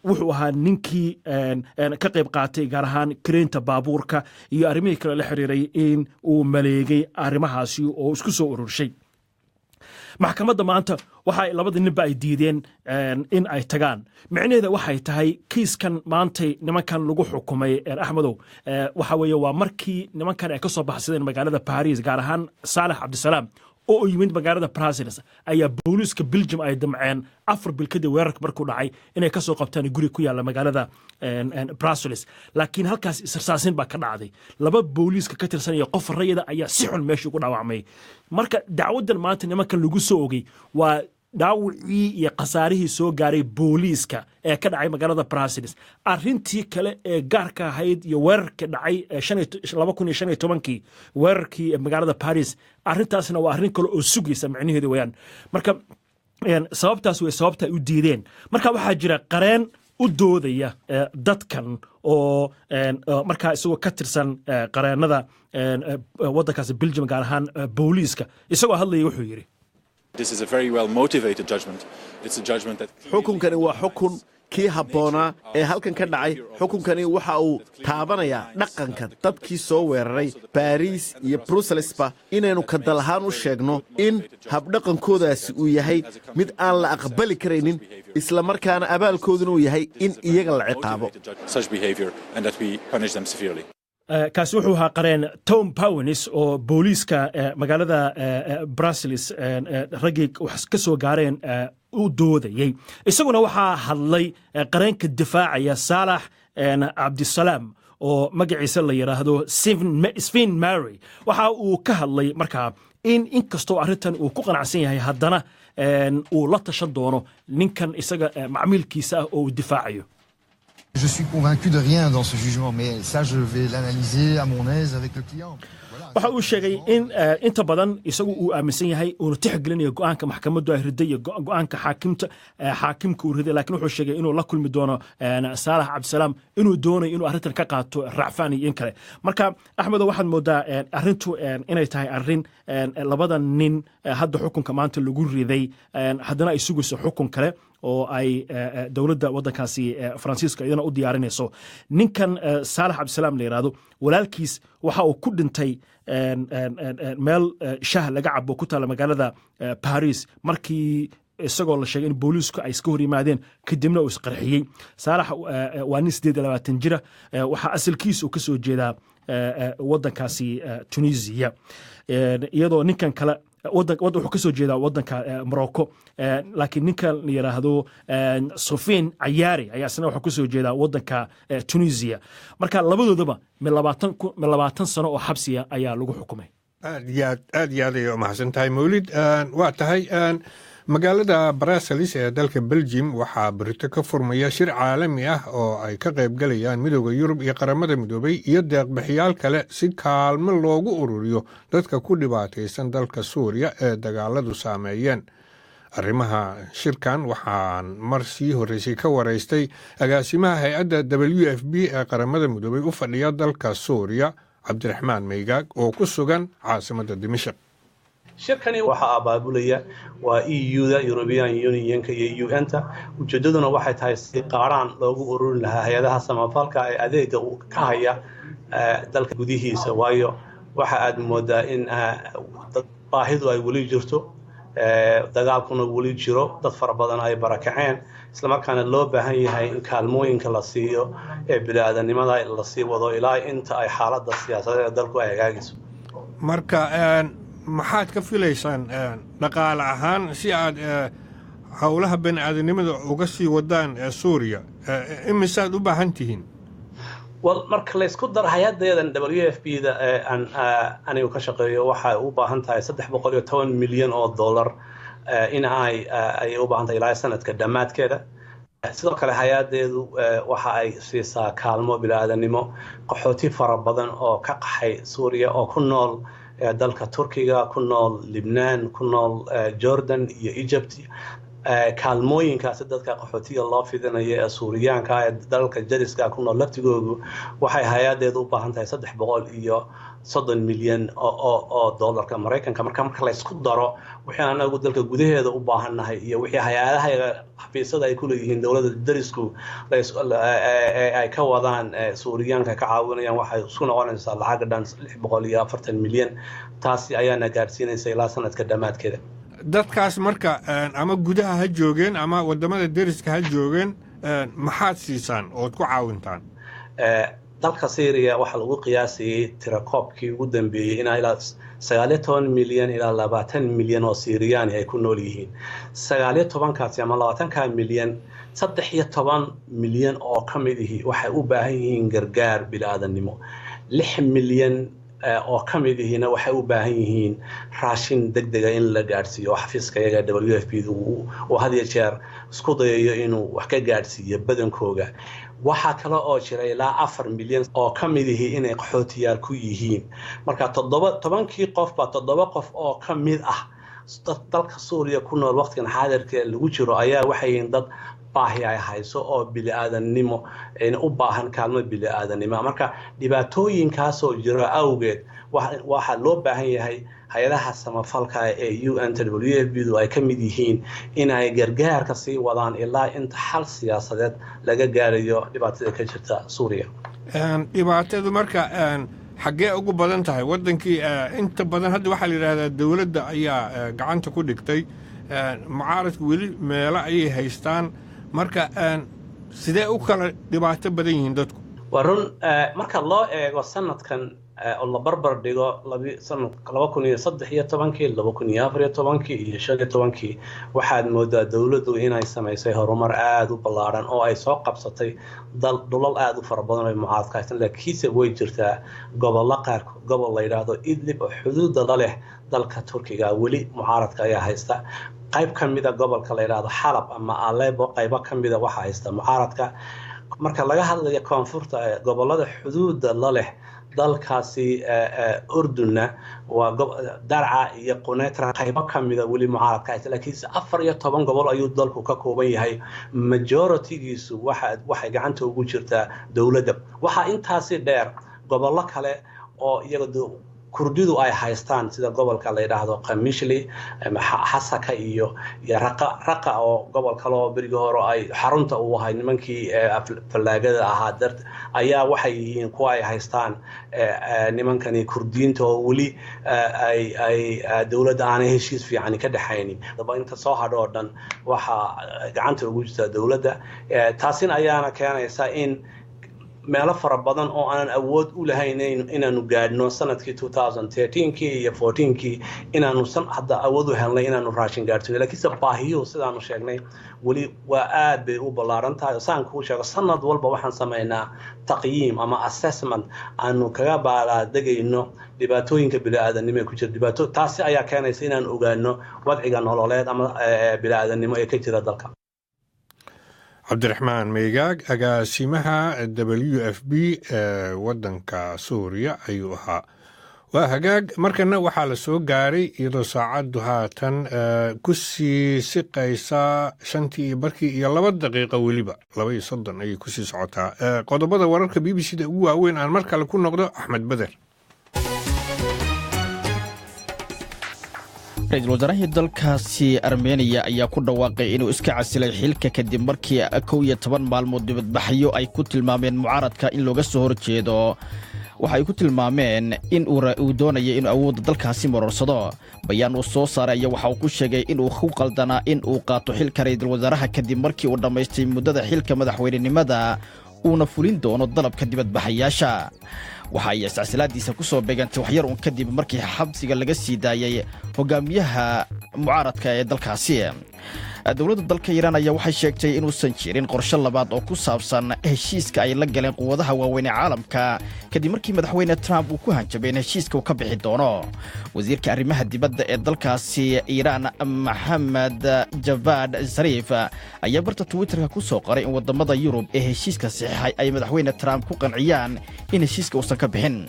wuxuu ahaa ninkii ka qayb qaatay, gaar ahaan kareynta baabuurka iyo arrimihii kale la xiriiray in uu maleegay arrimahaasi oo isku soo ururshay. Maxkamadda maanta waxa labada ninba ay diideen in ay tagaan. Micnaheeda waxay tahay kiiskan maantay nimankan lagu xukumay, Axmedow, waxa weeye waa markii nimankan ay ka soo baxsadeen magaalada Paris, gaar ahaan Saalax Cabdisalaam. Oo yimid magaalada Brussels ayaa booliiska Belgium ay damceen 4 bil kadib weerarka markuu dhacay inay kasoo qabtaan guri ku yaalla magaalada Brussels, laakiin halkaas israsaasin baa ka dhacday. Laba booliiska ka tirsan iyo qof rayida ayaa si xun meesha ugu dhaawacmay. Marka dacwaddan maanta nimankan lagu soo ogay waa dhaawacii iyo khasaarihii soo gaaray booliiska ee ka dhacay magaalada Brussels. Arrintii kale ee gaarka ahayd iyo weerarka dhacay 2015-kii, weerarkii magaalada Paris, arrintaasna waa arrin kale oo sugaysa micnaheedu weyaan. Marka sababtaas way sababta ay u diideen. Marka waxaa jira qareen u doodaya dadkan oo markaa isagoo ka tirsan qareennada waddankaasi Belgium, gaar ahaan booliiska. Isagoo hadlaya wuxuu yidhi: Xukunkani waa xukun kii habboonaa ee halkan ka dhacay. Xukunkani waxa uu taabanayaa dhaqanka dadkii soo weeraray Baariis iyo Bruselesba, inaynu ka dal ahaan u sheegno in habdhaqankoodaasi uu yahay mid aan la aqbali karaynin, isla markaana abaalkooduna uu yahay in iyaga la ciqaabo. Kaasi wuxuu ahaa qareen Tom Powenis oo booliiska magaalada Brussels raggii wax ka soo gaareen u doodayey. Isaguna waxaa hadlay qareenka difaacaya Saalax Cabdisalaam oo magaciisa la yidhaahdo Sven Mary. Waxa uu ka hadlay markaa in inkastoo arrintan uu ku qanacsan yahay, haddana uu la tashan doono ninkan isaga macmiilkiisa ah oo uu difaacayo. Je suis convaincu de rien dans ce jugement, mais ça, je vais l'analyser à mon aise avec le client. Waxa uu sheegay in inta badan isagu uu aaminsan yahay, uuna tixgelinayo go'aanka maxkamaddu ay riday iyo go'aanka xaakimta xaakimka uu riday, laakiin wuxuu sheegay inuu la kulmi doono Saalax Cabdisalaam, inuu doonayo inuu arrintan ka qaato racfaan iyo in kale. Marka, Axmedo, waxaad moodaa arrintu inay tahay arrin labada nin hadda xukunka maanta lagu riday, haddana ay sugayso xukun kale oo ay dowladda waddankaasi Faransiiska iyadana u diyaarinayso. Ninkan Saalax Cabdisalaam la yidhaahdo, walaalkiis waxa uu ku dhintay meel shah laga cabo ku taalla magaalada Paris, markii isagoo la sheegay in booliisku ay iska hor yimaadeen, kadibna uu isqarxiyey. Saalax waa nin 28 jira. Waxaa asalkiisa uu ka soo jeedaa waddankaasi Tunisia, iyadoo ninkan kale wuxuu kasoo jeedaa wadanka Morocco, laakiin ninkan la yidhaahdo Sofien Cayaari ayaa isna wuxuu kasoo jeedaa wadanka Tunisia. Marka labadoodaba min 20 sano oo xabsiya ayaa lagu xukumay. Aad iyo aad, aad iyo aad ayay umahadsan tahay, Mawlid. Waa tahay, magaalada Brussels ee dalka Belgium waxaa berito ka furmaya shir caalami ah oo ay ka qaybgalayaan Midooda Yurub iyo Qaramada Midoobay iyo deeqbixiyaal kale, si kaalmo loogu ururiyo dadka ku dhibaataysan dalka Suuriya ee dagaaladu saameeyeen. Arrimaha shirkan waxaan mar sii horreysay ka waraystay agaasimaha hay-adda WFP ee Qaramada Midoobay u fadhiya dalka Suuriya, Cabdiraxmaan Maygaag, oo ku sugan caasimadda Dimashaq. Shirkani waxaa abaabulaya waa EU-da, European Unionka iyo UN-ta. Ujeedaduna waxay tahay si qaaraan loogu ururin lahaa hay-adaha samafalka ee adeega ka haya dalka gudihiisa, waayo waxa aad moodaa in baahidu ay weli jirto, dagaalkuna weli jiro, dad fara badan ay barakaceen, islamarkaana loo baahan yahay in kaalmooyinka la siiyo ee bini-aadanimada lasii wado ilaa inta ay xaaladda siyaasadeed ee dalku ay hagaagayso. Marka maxaad ka filaysaan dhaqaale ahaan si aad howlaha bani-aadanimada uga sii wadaan Suuriya? Imisaad u baahan tihiin? Well, marka laysku daro, hay-adeedan WFP da ee aan anigu ka shaqeeyo waxay u baahan tahay 310 milyan oo dollar in ay u baahan tahay ilaa sanadka dhammaadkeeda. Sidoo kale hay-adeedu waxa ay siisaa kaalmo bini-aadanimo qaxooti fara badan oo ka qaxay Suuriya oo ku nool dalka Turkiga, ku nool Libnaan, ku nool Jordan iyo Egypt. Kaalmooyinkaasi dadka qaxootiga loo fidinayo ee Suuriyaanka ee dalalka jariska ku nool laftigoodu waxay hay-adeedu u baahan tahay 330 milyan oo dollarka Maraykanka. Marka laysku daro wixii anagu dalka gudaheeda u baahannahay iyo wixii hay-adaha xafiisyada ay ku leeyihiin dowladda darisku ay ka wadaan Suuriyaanka ka caawinayaan, waxay isku noqonaysaa lacag dhan 640 milyan. Taasi ayaana gaadhsiinaysa ilaa sanadka dhammaadkeeda. Dadkaas marka, ama gudaha ha joogeen ama wadamada deriska ha joogeen, maxaad siisaan ood ku caawintaan? Dalka Syria waxaa lagu qiyaasayay tirakoobkii ugu dambeeyey inaa ilaa 19 milyan ilaa 20 milyan oo Siiriyaani ay ku nool yihiin. 19-kaasi ama 20-ka milyan, 13 milyan oo ka mid ihi waxay u baahan yihiin gargaar bili-aadannimo, 6 milyan oo ka mid ihina waxay u baahan yihiin raashin deg dega in la gaadhsiiyo, oo xafiiska iyaga WFP uu had iyo jeer isku dayayo inuu wax ka gaadhsiiyo badankooga. Waxaa kale oo jira ilaa 4 milyan oo ka mid ihi inay qaxootiyaal ku yihiin. Marka 7, 10-kii qofba toddoba qof oo ka mid ah dalka Suuriya ku nool waqtigan xaadirka lagu jiro ayaa waxay yihiin dad baahi ay hayso oo bili-aadannimo u baahan, kaalmo bili-aadanimo. Marka dhibaatooyinkaasoo jira awgeed, waxaa loo baahan yahay hay-adaha samafalka ee UN ta WFP du ay ka mid yihiin inay gargaarka sii wadaan ilaa inta xal siyaasadeed laga gaarayo dhibaatada ka jirta Suuriya. Dhibaatadu marka xaggee ugu badan tahay waddankii? Inta badan hadda waxaa la yidhahdaa dowladda ayaa gacanta ku dhigtay, mucaaradku weli meelo ayay haystaan. Marka sidee u kala dhibaato badan yihiin dadku? Waa run. Marka loo eego sanadkan oo la barbar dhigo sanad 2013-kii, 2014-kii iyo 15-kii, waxaad moodaa dowladdu inay samaysay horumar aada u ballaaran oo ay soo qabsatay dhulal aada u fara badan oo mucaaradka haystaan. Laakiinse way jirtaa gobollo qaarkood, gobol la yidhaahdo Idlib oo xuduudda la leh dalka Turkiga, weli mucaaradka ayaa haysta. Qayb ka mida gobolka la yidhaahdo Xalab ama Alebo, qaybo ka mida waxaa haysta mucaaradka. Marka laga hadlayo koonfurta, gobolada xuduudda la leh dalkaasi Urdunna, waa Darca iyo Qunetra, qaybo ka mida weli mucaaradka haysta. Laakiinse 14 gobol ayuu dalku ka kooban yahay, majority-giisu waxay gacanta ugu jirtaa dowladda. Waxaa intaasi dheer gobollo kale oo iyaga Kurdidu ay haystaan, sida gobolka la yidhaahdo Qamishli, Xasaka iyo Raqa oo gobol kale oo berigii hore ay xarunta u ahay nimankii fallaagada ahaa dart ayaa waxay yihiin kuwa ay haystaan nimankani Kurdiyiinta oo weli ay dowladda aanay heshiis fiican ka dhexaynin. Daba inta soo hadho oo dhan waxaa gacanta ugu jirtaa dowladda. Taasina ayaana keenaysa in meelo fara badan oo aanan awood u lahayn inaanu gaadhno sanadkii 2013-kii iyo 14-kii inaanu san hadda awood u helnay inaanu raashin gaadhsino. Laakiinse baahiyuhu, sidaanu sheegnay, weli waa aad bay u ballaaran tahay. Saan kuu sheego, sanad walba waxaan samaynaa taqyiim ama assessment aanu kaga baalaadegayno dhibaatooyinka bini-aadanimo ee ku jira. Dhibaato taasi ayaa keenaysa inaan ogaano wadciga nololeed ama bini-aadanimo ee ka jira dalka. Cabdiraxmaan Meygaag, agaasimaha WFP ee waddanka Suuriya ayuu ahaa. Waa hagaag. Markana waxaa la soo gaaray, iyadoo saacaddu haatan ku sii siqaysaa 5:30 iyo 2 daqiiqo, weliba 2:32 ayay kusii socotaa, qodobada wararka BBC da ugu waaweyn aan mar kale ku noqdo Axmed Beder. Ra-iisul wasaarahii dalkaasi Armeniya ayaa ku dhawaaqay inuu iska casilay xilka kadib markii 11 maalmood dibadbaxyo ay ku tilmaameen mucaaradka in looga soo horjeedo waxa ay ku tilmaameen in uu doonaya inuu awoodda dalkaasi marorsado. Bayaan uu soo saaray ayaa waxa uu ku sheegay inuu ku qaldanaa in uu qaato xilka ra'iisul wasaaraha kadib markii uu dhammaystay muddada xilka madaxweynenimada, uuna fulin doono dalabka dibadbaxayaasha. Waxa ay iscasilaadiisa ku soo beegantay waxyar uun kadib markii xabsiga laga sii daayey hogaamiyaha mucaaradka ee dalkaasi. Dowladda dalka Iiraan ayaa waxay sheegtay inuusan jirin qorshe labaad oo ku saabsan heshiiska ay la galeen quwadaha waaweyn ee caalamka, kadib markii Madaxweyne Trump uu ku hanjabay in heshiiska uu ka bixi doono. Wasiirka arrimaha dibadda ee dalkaasi Iiraan, Maxamed Javad Zariif, ayaa barta Twitterka ku soo qoray in waddamada Yurub ee heshiiska saxiixay ay Madaxweyne Trump ku qanciyaan in heshiiska uusan ka bixin.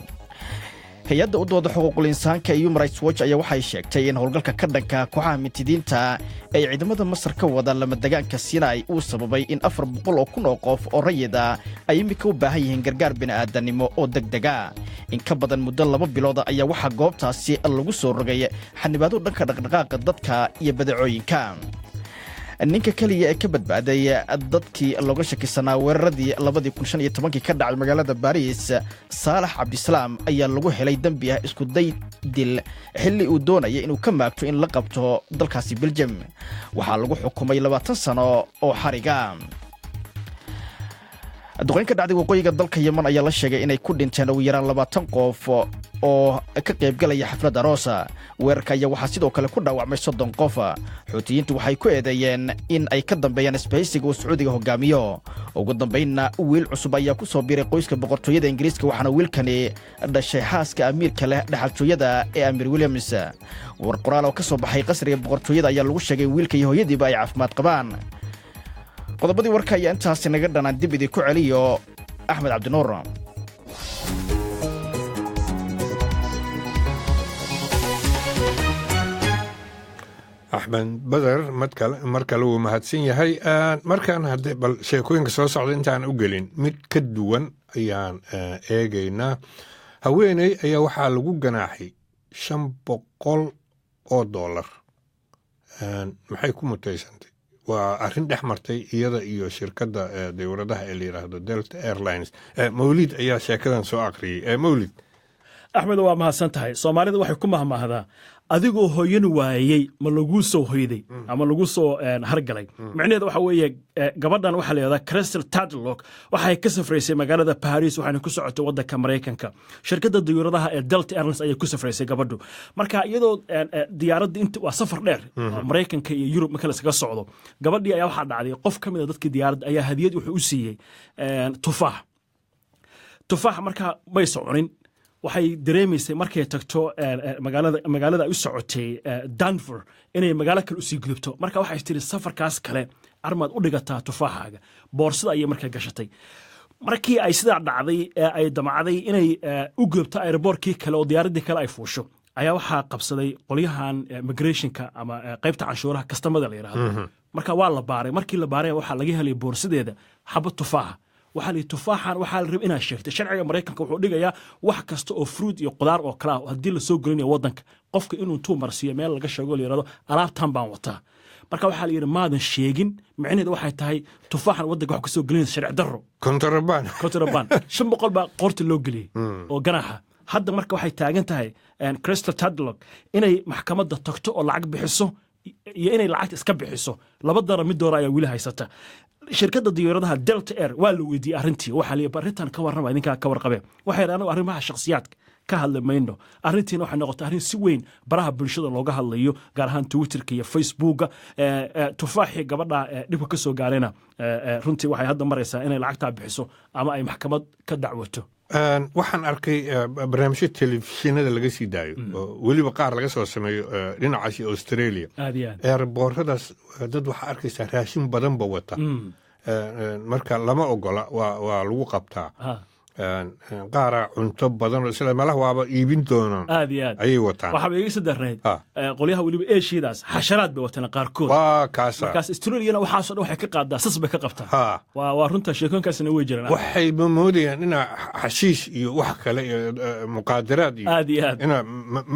Hay-adda u dooda xuquuqul insaanka ee Human Rights Watch ayaa waxay sheegtay in howlgalka ka dhanka kooxaha mintidiinta ay ciidamada Masar ka wadaan lamadegaanka Sinai uu sababay in 400,000 oo qof oo rayid ah ay iminka u baahan yihiin gargaar bini'aadanimo oo deg dega. In ka badan muddo 2 bilooda ayaa waxaa goobtaasi lagu soo rogay xanibaado dhanka dhaqdhaqaaqa dadka iyo badeecooyinka. Ninka keliya ee ka badbaaday dadkii looga shakisanaa weeraradii 2015-kii ka dhacay magaalada Baariis, Saalax Cabdisalaam, ayaa lagu helay dembi ah isku day dil xilli uu doonaya inuu ka maagto in la qabto dalkaasi Belgium. Waxaa lagu xukumay 20 sano oo xariga. Duqayn ka dhacday waqooyiga dalka Yeman ayaa la sheegay inay ku dhinteen ugu yaraan 20 qof oo ka qaybgalaya xaflad aroosa. Weerarka ayaa waxaa sidoo kale ku dhaawacmay 30 qof. Xuutiyiintu waxay ku eedeeyeen in ay ka dambeeyaan isbahaysiga uu Sacuudiga hogaamiyo. Ugu dambaynna, wiil cusub ayaa ku soo biiray qoyska boqortooyada Ingiriiska, waxaana wiilkani dhashay xaaska amiirka leh dhexaltooyada ee Amiir Williams. War qoraal oo ka soo baxay qasriga boqortooyada ayaa lagu sheegay in wiilka iyo hooyadiiba ay caafimaad qabaan. Qodobadii warka ayaa intaasi naga dhanaan. Dib idinku celiyo Axmed Cabdinuur. Axmed Bader mar kale wuu mahadsan yahay. Markaan hadde bal sheekooyinka soo socda intaan u gelin, mid ka duwan ayaan eegaynaa. Haweeney ayaa waxaa lagu ganaaxay $500. Maxay ku mutaysantay? Waa arrin dhex martay iyada iyo shirkadda dawladaha ee la yidhaahdo Delta Airlines. Mawlid ayaa sheekadan soo aqriyey. Mawlid. Axmed, waa mahadsan tahay. Soomaalida waxay ku mahmaahdaa: adigoo hoyan waayey ma laguu soo hoyday ama lagu soo hargalay? Micnaheeda waxa weeye, gabadhan waxaa la yidhahdaa Crystal Tadlock. Waxay ka safraysay magaalada Paris, waxayna ku socotay waddanka Maraykanka. Shirkadda diyuuradaha ee Delta Airlines ayay ku safraysay gabadhu. Marka iyadoo diyaaradda inta waa safar dheer, Maraykanka iyo Yurub marka laskaga socdo, gabadhii ayaa waxaa dhacday qof ka mid a dadkii diyaaradda ayaa hadiyad wuxuu u siiyey tufaax. Tufaax markaa may soconin. Waxay dareemaysay markay tagto magaalada ay u socotay, Danver, inay magaalo kale usii gudubto. Marka waxay tiri, safarkaas kale armaad u dhigataa tufaaxaaga. Boorsada ayay markaa gashatay. Markii ay sidaa dhacday ee ay damacday inay u gudubto airboortkii kale oo diyaaraddii kale ay fuusho, ayaa waxaa qabsaday qolyahan immigrationka ama qaybta canshuuraha, kastamada la yidhaahdo. Marka waa la baaray. Markii la baaray, waxaa laga helay boorsadeeda xabad tufaaxa. Waxaa la yidhi, tufaaxan waxaa la rabay inaad sheegtay. Sharciga Maraykanka wuxuu dhigayaa wax kasta oo fruit iyo qudaar oo kale ah haddii lasoo gelinayo waddanka, qofka inuu intuu marsiiyo meel laga sheego, la yidhahdo, alaabtan baan wataa. Marka waxaa la yidhi, maadan sheegin. Micnaheedu waxay tahay tufaaxan waddanka wax kasoo gelinaysa sharci darro. Kontrabaan. Kontrabaan. 500 baa qoorta loo geliyey oo ganaaxa. Hadda marka waxay taagan tahay Crystal Tadlock inay maxkamadda tagto oo lacag bixiso iyo inay lacagta iska bixiso. Laba dara mid doora ayaa weli haysata. Shirkadda diyaaradaha Delta Air waa la weydiiyey arrintii. Waxaa la yidhi, arrintan ka warrama, idinkaa ka warqabe. Waxay yidhi, anagu arrimaha shakhsiyaadka ka hadli mayno. Arrintiina waxay noqotay arrin si weyn baraha bulshada looga hadlayo, gaar ahaan Twitterka iyo Facebooka. Tufaaxii gabadha dhibka ka soo gaarayna, runtii waxay hadda maraysaa inay lacagtaa bixiso ama ay maxkamad ka dacwato. Waxaan arkay barnaamijyo telefishinada laga sii daayo oo weliba qaar laga soo sameeyo dhinacaasi Australia. Aad iyo aad. Eerbooradaas dad waxaa arkaysaa raashin badanba wata. Marka lama ogola, waa lagu qabtaa. Qaara cunto badan oo isla meelaha waaba iibin doonaan Aad iyo aad. ayay wataan. Waxaaba iga sii darnayd qolyaha weliba Eeshiyadaas xasharaad bay wataan qaarkood. Waa kaasa. Markaas Australiana waxaasoo dhan waxay ka qaadaa, sas bay ka qabtaa. Waa runta, sheekooyinkaasina way jiraan. Waxay moodayaan inaa xashiish iyo wax kale iyo muqaadaraad iyo Aad iyo aad. inaa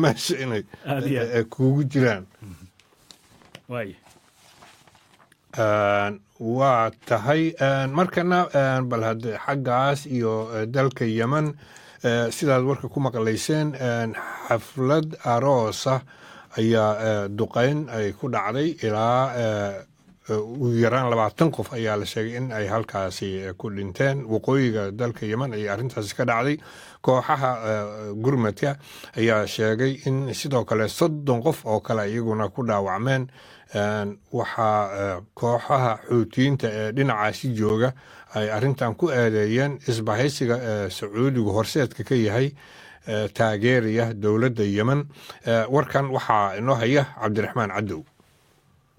meesha inay Aad iyo aad. kugu jiraan. Waay. Waa tahay. Markana bal hadde xaggaas iyo dalka Yemen, sidaad warka ku maqlayseen, xaflad aroosa ayaa duqeyn ay ku dhacday. Ilaa ugu yaraan 20 qof ayaa la sheegay in ay halkaasi ku dhinteen. Waqooyiga dalka Yemen ayay arrintaasi ka dhacday. Kooxaha gurmadka ayaa sheegay in sidoo kale 30 qof oo kale iyaguna ku dhaawacmeen. Waxaa kooxaha Xuutiyiinta ee dhinacaasi jooga ay arrintan ku eedeeyeen isbahaysiga Sacuudigu horseedka ka yahay, taageeraya dowladda Yemen. Warkan waxaa inoo haya Cabdiraxmaan Cadow.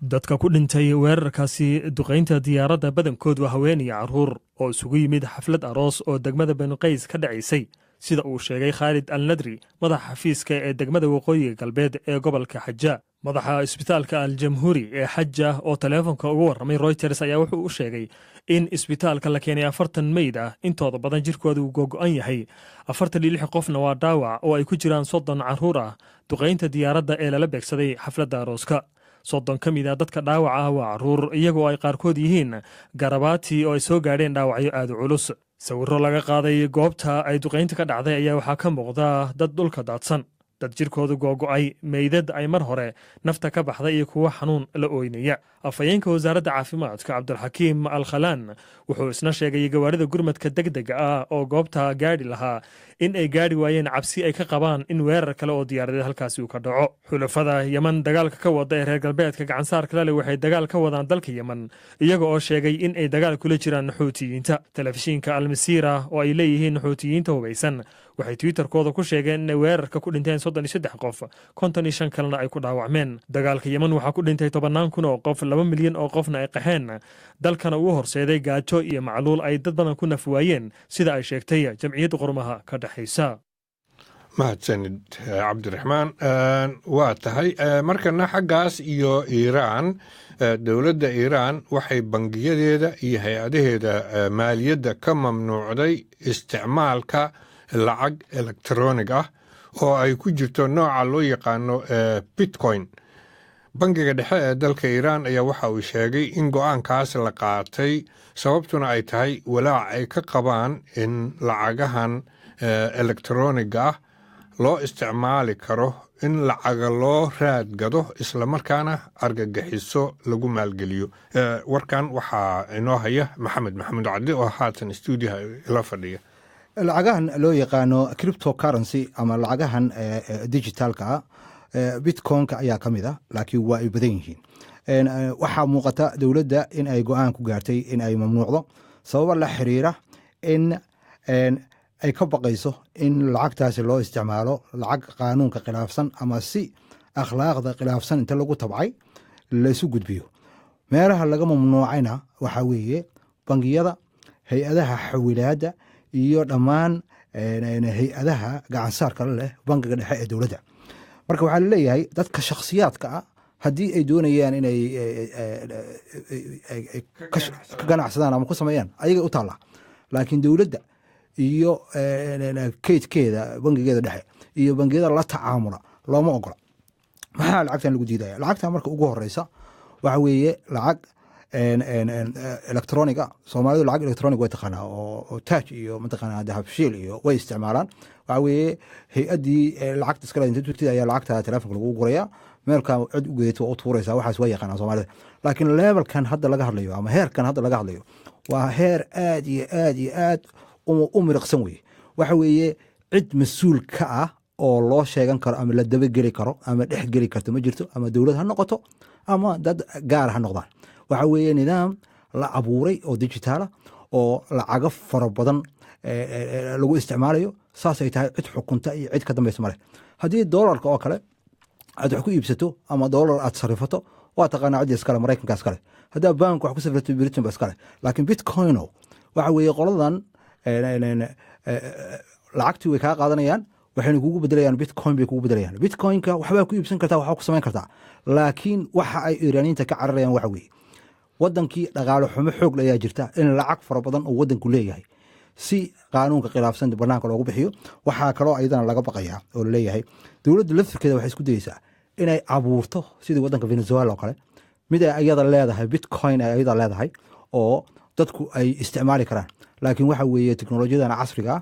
Dadka ku dhintay weerarkaasi duqaynta diyaaradda badankood waa haween iyo carruur oo isugu yimid xaflad aroos oo degmada Benuqays ka dhacaysay, sida uu sheegay Khaalid Al Nadri, madaxa xafiiska ee degmada waqooyiga galbeed ee gobolka Xaja. Madaxa isbitaalka Al-Jamhuuri ee Xaja oo taleefonka ugu warramay Reuters ayaa wuxuu u sheegay in isbitaalka la keenay 40 meyd ah, intooda badan jirkooda uu googo'an yahay. 46 qofna waa dhaawac, oo ay ku jiraan 30 carruur ah, duqaynta diyaaradda ee lala beegsaday xafladda arooska. 30 ka mid a dadka dhaawaca ah waa carruur, iyagoo ay qaarkood yihiin garabaati oo ay soo gaadheen dhaawacyo aad u culus. Sawirro laga qaaday goobta ay duqaynta ka dhacday ayaa waxaa ka muuqda dad dhulka daadsan. Dad jirkoodu googo'ay, meydad ay mar hore nafta ka baxday iyo kuwo xanuun la ooynaya. Afhayeenka wasaaradda caafimaadka, Cabdulxakiim Al Khalaan, wuxuu isna sheegay gawaarida gurmadka degdega ah oo goobta gaadhi lahaa in ay gaadhi waayeen cabsi ay ka qabaan in weerar kale oo diyaaradeed halkaasi uu ka dhaco. Xulafada Yeman dagaalka ka wada ee reer galbeedka gacansaarka lale waxay dagaal ka wadaan dalka Yeman, iyaga oo sheegay in ay dagaal kula jiraan Xuutiyiinta. Telefishinka Almasiira oo ay leeyihiin Xuutiyiinta hubaysan waxay Twitterkooda ku sheegeen inay weerarka ku dhinteen 33 qof, 55 kalena ay ku dhaawacmeen. Dagaalka Yeman waxaa ku dhintay tobannaan kun oo qof, 2 milyan oo qofna ay qaxeen, dalkana uu horseeday gaajo iyo macluul ay dad badan ku naf waayeen, sida ay sheegtay Jamciyadda Quruumaha ka Dhexaysa. Mahadsanid, Cabdiraxmaan. Waa tahay, markana xaggaas iyo Iiraan. Dowladda Iiraan waxay bangiyadeeda iyo hay-adaheeda maaliyadda ka mamnuucday isticmaalka lacag elektronig ah oo ay ku jirto nooca loo yaqaano Bitcoin. Bangiga dhexe ee dalka Iiraan ayaa waxa uu sheegay in go-aankaas la qaatay, sababtuna ay tahay walaac ay ka qabaan in lacagahan elektroniga ah loo isticmaali karo in lacaga loo raadgado, islamarkaana argagixiso lagu maalgeliyo. Warkan waxaa inoo haya Maxamed Maxamuud Cabdi oo haatan stuudiyaha ila fadhiya. Lacagahan loo yaqaano cryptocurrency ama lacagahan digitalka ah, Bitcoinka ayaa ka mid a, laakiin waa ay badan yihiin. Waxaa muuqata dowladda in ay go-aan ku gaartay in ay mamnuucdo sababa la xiriira in ay ka baqayso in lacagtaasi loo isticmaalo lacag qaanuunka khilaafsan ama si akhlaaqda khilaafsan inta lagu tabcay laysu gudbiyo. Meelaha laga mamnuucayna waxaa weeye bangiyada, hay-adaha xawilaadda iyo dhammaan hay-adaha gacansaarka la leh bangiga dhexe ee dowladda. Marka waxaa laleeyahay dadka shakhsiyaadka ah, haddii ay doonayaan inay ka ganacsadaan ama ku sameeyaan, ayagay u taallaa, laakiin dowladda iyo kaydkeeda, bangigeeda dhexe iyo bangiyada la tacaamula looma ogola. Maxaa lacagtan lagu diidaya? Lacagtan marka ugu horeysa waxa weeye lacag electroniga. Soomaalidu lacag electronic way taqaanaa oo Taaj iyo mataqaanaa Dahabshiil iyo way isticmaalaan. Waxa weeye hay-addii lacagta iskale inta tugtid ayaa lacagta telefonka lagu guraya, meelkaa cid u geeto waa u tuuraysaa. Waxaas waa yaqaanaa Soomaalida, laakiin levelkan hadda laga hadlayo ama heerkan hadda laga hadlayo waa heer aad iyo aad iyo aad u miriqsan weye. Waxa weeye cid mas-uul ka ah oo loo sheegan karo ama la dabageli karo ama dhex geli karto ma jirto, ama dowlad ha noqoto ama dad gaar ha noqdaan. Waxa weeye nidaam la abuuray oo digitaala oo lacago fara badan lagu isticmaalayo. Saasay tahay, cid xukunta iyo cid ka dambaysa male. Haddii doolarka oo kale aad wax ku iibsato ama doolar aad sarifato, waa taqaanaa cidda iskale, Maraykanka iskale. Haddaa bank wax ku safrato, Britain ba iskale. Laakiin Bitcoino waxa weeye qoladan lacagtii way kaa qaadanayaan, waxayna kugu bedelayaan Bitcoin bay kugu bedelayaan. Bitcoinka waxbaa ku iibsan kartaa, waxbaa ku samayn kartaa, laakiin waxa ay Iiraaniyiinta ka cararayaan waxa weeye wadankii dhaqaale xumo xoog ayaa jirta, in lacag fara badan oo wadanku leeyahay si qaanuunka khilaafsan banaanka loogu bixiyo. Waxaa kaloo ayadana laga baqayaa oo laleeyahay dowladda laftirkeeda waxay isku dayeysaa inay abuurto sidii wadanka Venezuela oo kale mid ay ayada leedahay, Bitcoin ay ayada leedahay oo dadku ay isticmaali karaan. Laakiin waxa weeye teknolojiyadan casriga ah,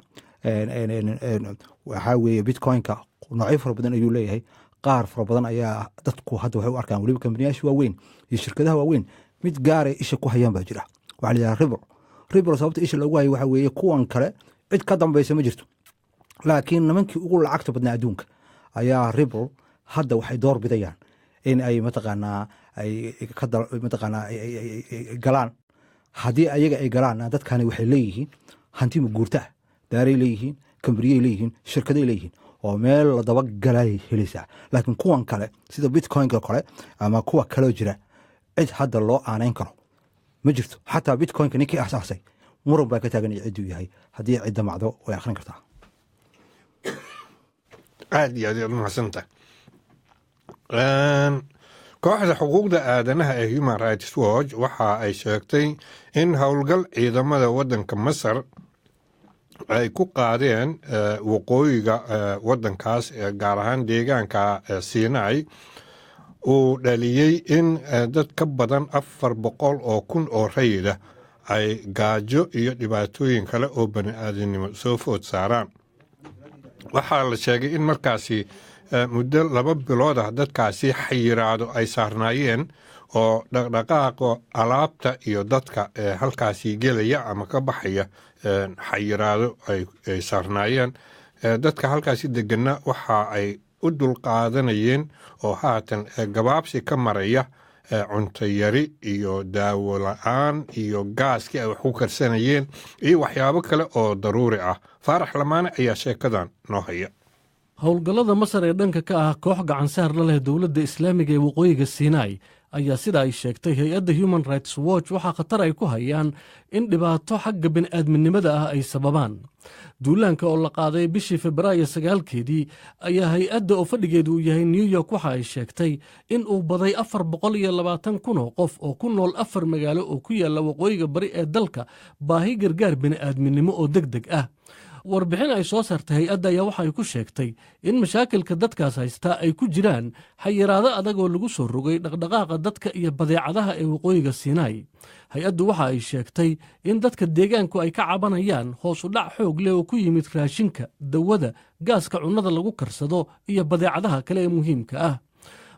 waxaa weeye Bitcoinka noocyo fara badan ayuu leeyahay. Qaar fara badan ayaa dadku hadda waxay u arkaan, weliba kambaniyaasha waaweyn iyo shirkadaha waaweyn, mid gaaray isha ku hayaan baa jira. Waxaa la yidhaha Ripple. Ripple sababta isha loogu hayo waxa weeye kuwan kale cid ka dambaysa ma jirto, laakiin nimankii ugu lacagta badnaa adduunka ayaa Ripple hadda waxay door bidayaan in ay mataqaanaa ay mataqaanaa ay galaan. Haddii ayaga ay galaan, dadkani waxay leeyihiin hanti maguurta ah, daaray leeyihiin, kambaniyay leeyihiin, shirkaday leeyihiin oo meel la daba galay helaysaa. Laakiin kuwan kale sida Bitcoinka kale ama kuwa kaloo jira, cid hadda loo aaneyn karo ma jirto. Xataa Bitcoinka ninkii asaasay muran baa ka taagan iyo cidduu yahay. Haddii cidda macdo way akhrin kartaa. Aad iyo aad ayaad umahadsantahay. Kooxda xuquuqda aadanaha ee Human Rights Watch waxa ay sheegtay in howlgal ciidamada waddanka Masar ay ku qaadeen waqooyiga waddankaas, gaar ahaan deegaanka Sinai, uu dhaliyey in dad ka badan 400,000 oo rayida ay gaajo iyo dhibaatooyin kale oo bani aadamnimo soo food saaraan. Waxaa la sheegay in markaasi Muddo 2 bilood ah dadkaasi xayiraado ay saarnaayeen oo dhaqdhaqaaqa alaabta iyo dadka halkaasi gelaya ama ka baxaya xayiraado ay saarnaayeen. Dadka halkaasi deganna waxa ay u dulqaadanayeen oo haatan gabaabsi ka maraya cunto yari iyo daawo la-aan iyo gaaskii ay wax ku karsanayeen iyo waxyaabo kale oo daruuri ah. Faarax Lamaane ayaa sheekadan noo haya. Howlgallada Masar ee dhanka ka ah koox gacansaar la leh Dowladda Islaamiga ee Waqooyiga Siinaai ayaa, sida ay sheegtay hay-adda Human Rights Watch, waxaa khatar ay ku hayaan in dhibaato xagga bini'aadminimada ah ay sababaan. Duulaanka oo la qaaday bishii Febraayo 9-keedii ayaa hay-adda oo fadhigeedu uu yahay New York waxa ay sheegtay in uu baday 420,000 oo qof oo ku nool afar magaalo oo ku yaalla waqooyiga bari ee dalka baahi gargaar bini'aadminimo oo deg deg ah. Warbixin ay soo saartay hay-adda ayaa waxa ay ku sheegtay in mashaakilka dadkaas haystaa ay ku jiraan xayiraado adag oo lagu soo rogay dhaqdhaqaaqa dadka iyo badeecadaha ee Waqooyiga Siinaai. Hay-addu waxa ay sheegtay in dadka deegaanku ay ka cabanayaan hoos u dhac xoog leh oo ku yimid raashinka, dawada, gaaska cunnada lagu karsado iyo badeecadaha kale ee muhiimka ah.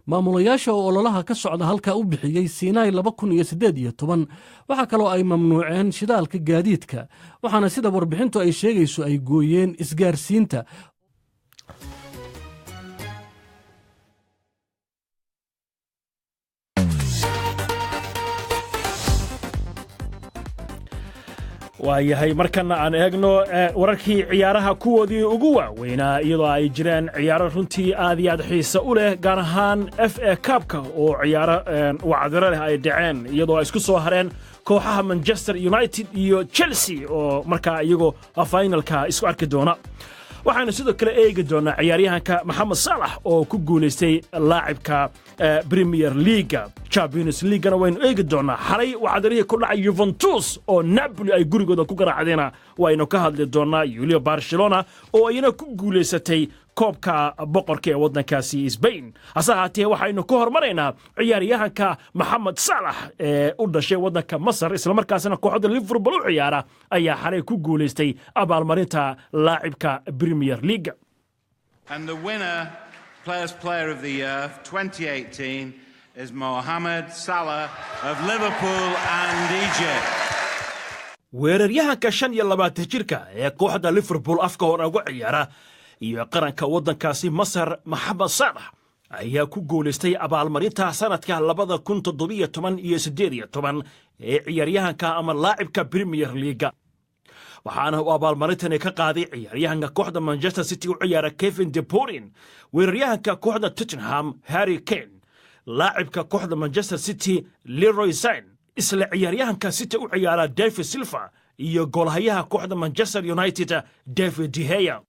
Maamulayaasha oo ololaha ka socda halkaa u bixiyey Siinaai 2018 waxaa kaloo ay mamnuuceen shidaalka gaadiidka, waxaana sida warbixintu ay sheegayso ay gooyeen isgaarsiinta. Waayahay, markana aan eegno wararkii ciyaaraha kuwoodii ugu waaweynaa, iyadoo ay jireen ciyaaro runtii aad iyo aad xiise u leh, gaar ahaan FA Cup-ka oo ciyaaro wacdiro leh ay dhaceen, iyadoo ay isku soo hareen kooxaha Manchester United iyo Chelsea oo markaa iyagoo finalka isku arki doona. Waxaanu sidoo kale eegi doonaa ciyaaryahanka Maxamed Saalax oo ku guulaystay laacibka Premier League-ga. Champions League-gana waynu eegi doonaa. Xalay wacdarihii ku dhacay Juventus oo Napoli ay gurigooda ku garaacdeena waynu ka hadli doonaa, yuliyo Barcelona oo iyana ku guulaysatay Koobka Boqorka ee waddankaasi Spain. Hase ahaatee, waxaynu ku hormaraynaa ciyaaryahanka Maxamed Saalax ee u dhashay waddanka Masar, islamarkaasna kooxda Liverpool u ciyaara, ayaa xalay ku guulaystay abaalmarinta laacibka Premier League. And the winner, Players Player of the Year 2018, is Mohamed Salah of Liverpool and Egypt. Weeraryahanka 25 jirka ee kooxda Liverpool afka hore uga ciyaara iyo qaranka waddankaasi Masar, Maxamed Saalax, ayaa ku guulaystay abaalmarinta sanadka 2017 iyo 18 ee ciyaaryahanka ama laacibka Premier League-ga, waxaana uu abaalmarintani ka qaaday ciyaaryahanka kooxda Manchester City u ciyaara Kevin De Bruyne, weeraryahanka kooxda Tottenham Harry Kane, laacibka kooxda Manchester City Leroy Sane, isla ciyaaryahanka City u ciyaara David Silva iyo goolhayaha kooxda Manchester United David De Gea.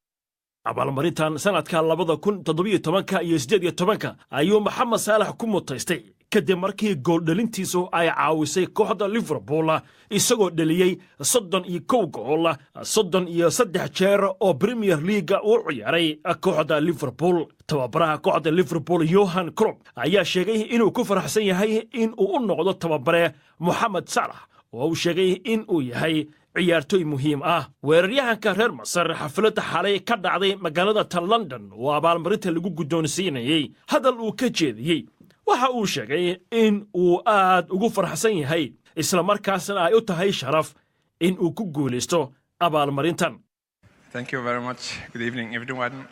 Abaalmarintan sanadka 2017-ka iyo 18-ka ayuu Maxamed Saalax ku mutaystay kadib markii gooldhalintiisu ay caawisay kooxda Liverpool, isagoo dheliyey 31 gool 33 jeer oo Premier League-ga uu ciyaaray kooxda Liverpool. Tababaraha kooxda Liverpool Jurgen Klopp ayaa sheegay inuu ku faraxsan yahay in uu u noqdo tababare Moxamed Saalax, oo uu sheegay in uu yahay ciyaartoy muhiim ah. Weeraryahanka reer Masar xafladda xalay ka dhacday magaalada ta London oo abaalmarinta lagu guddoonsiinayey hadal uu ka jeediyey waxa uu sheegay in uu aad ugu faraxsan yahay, isla markaasna ay u tahay sharaf in uu ku guulaysto abaalmarintan. Thank you very much. Good evening, everyone.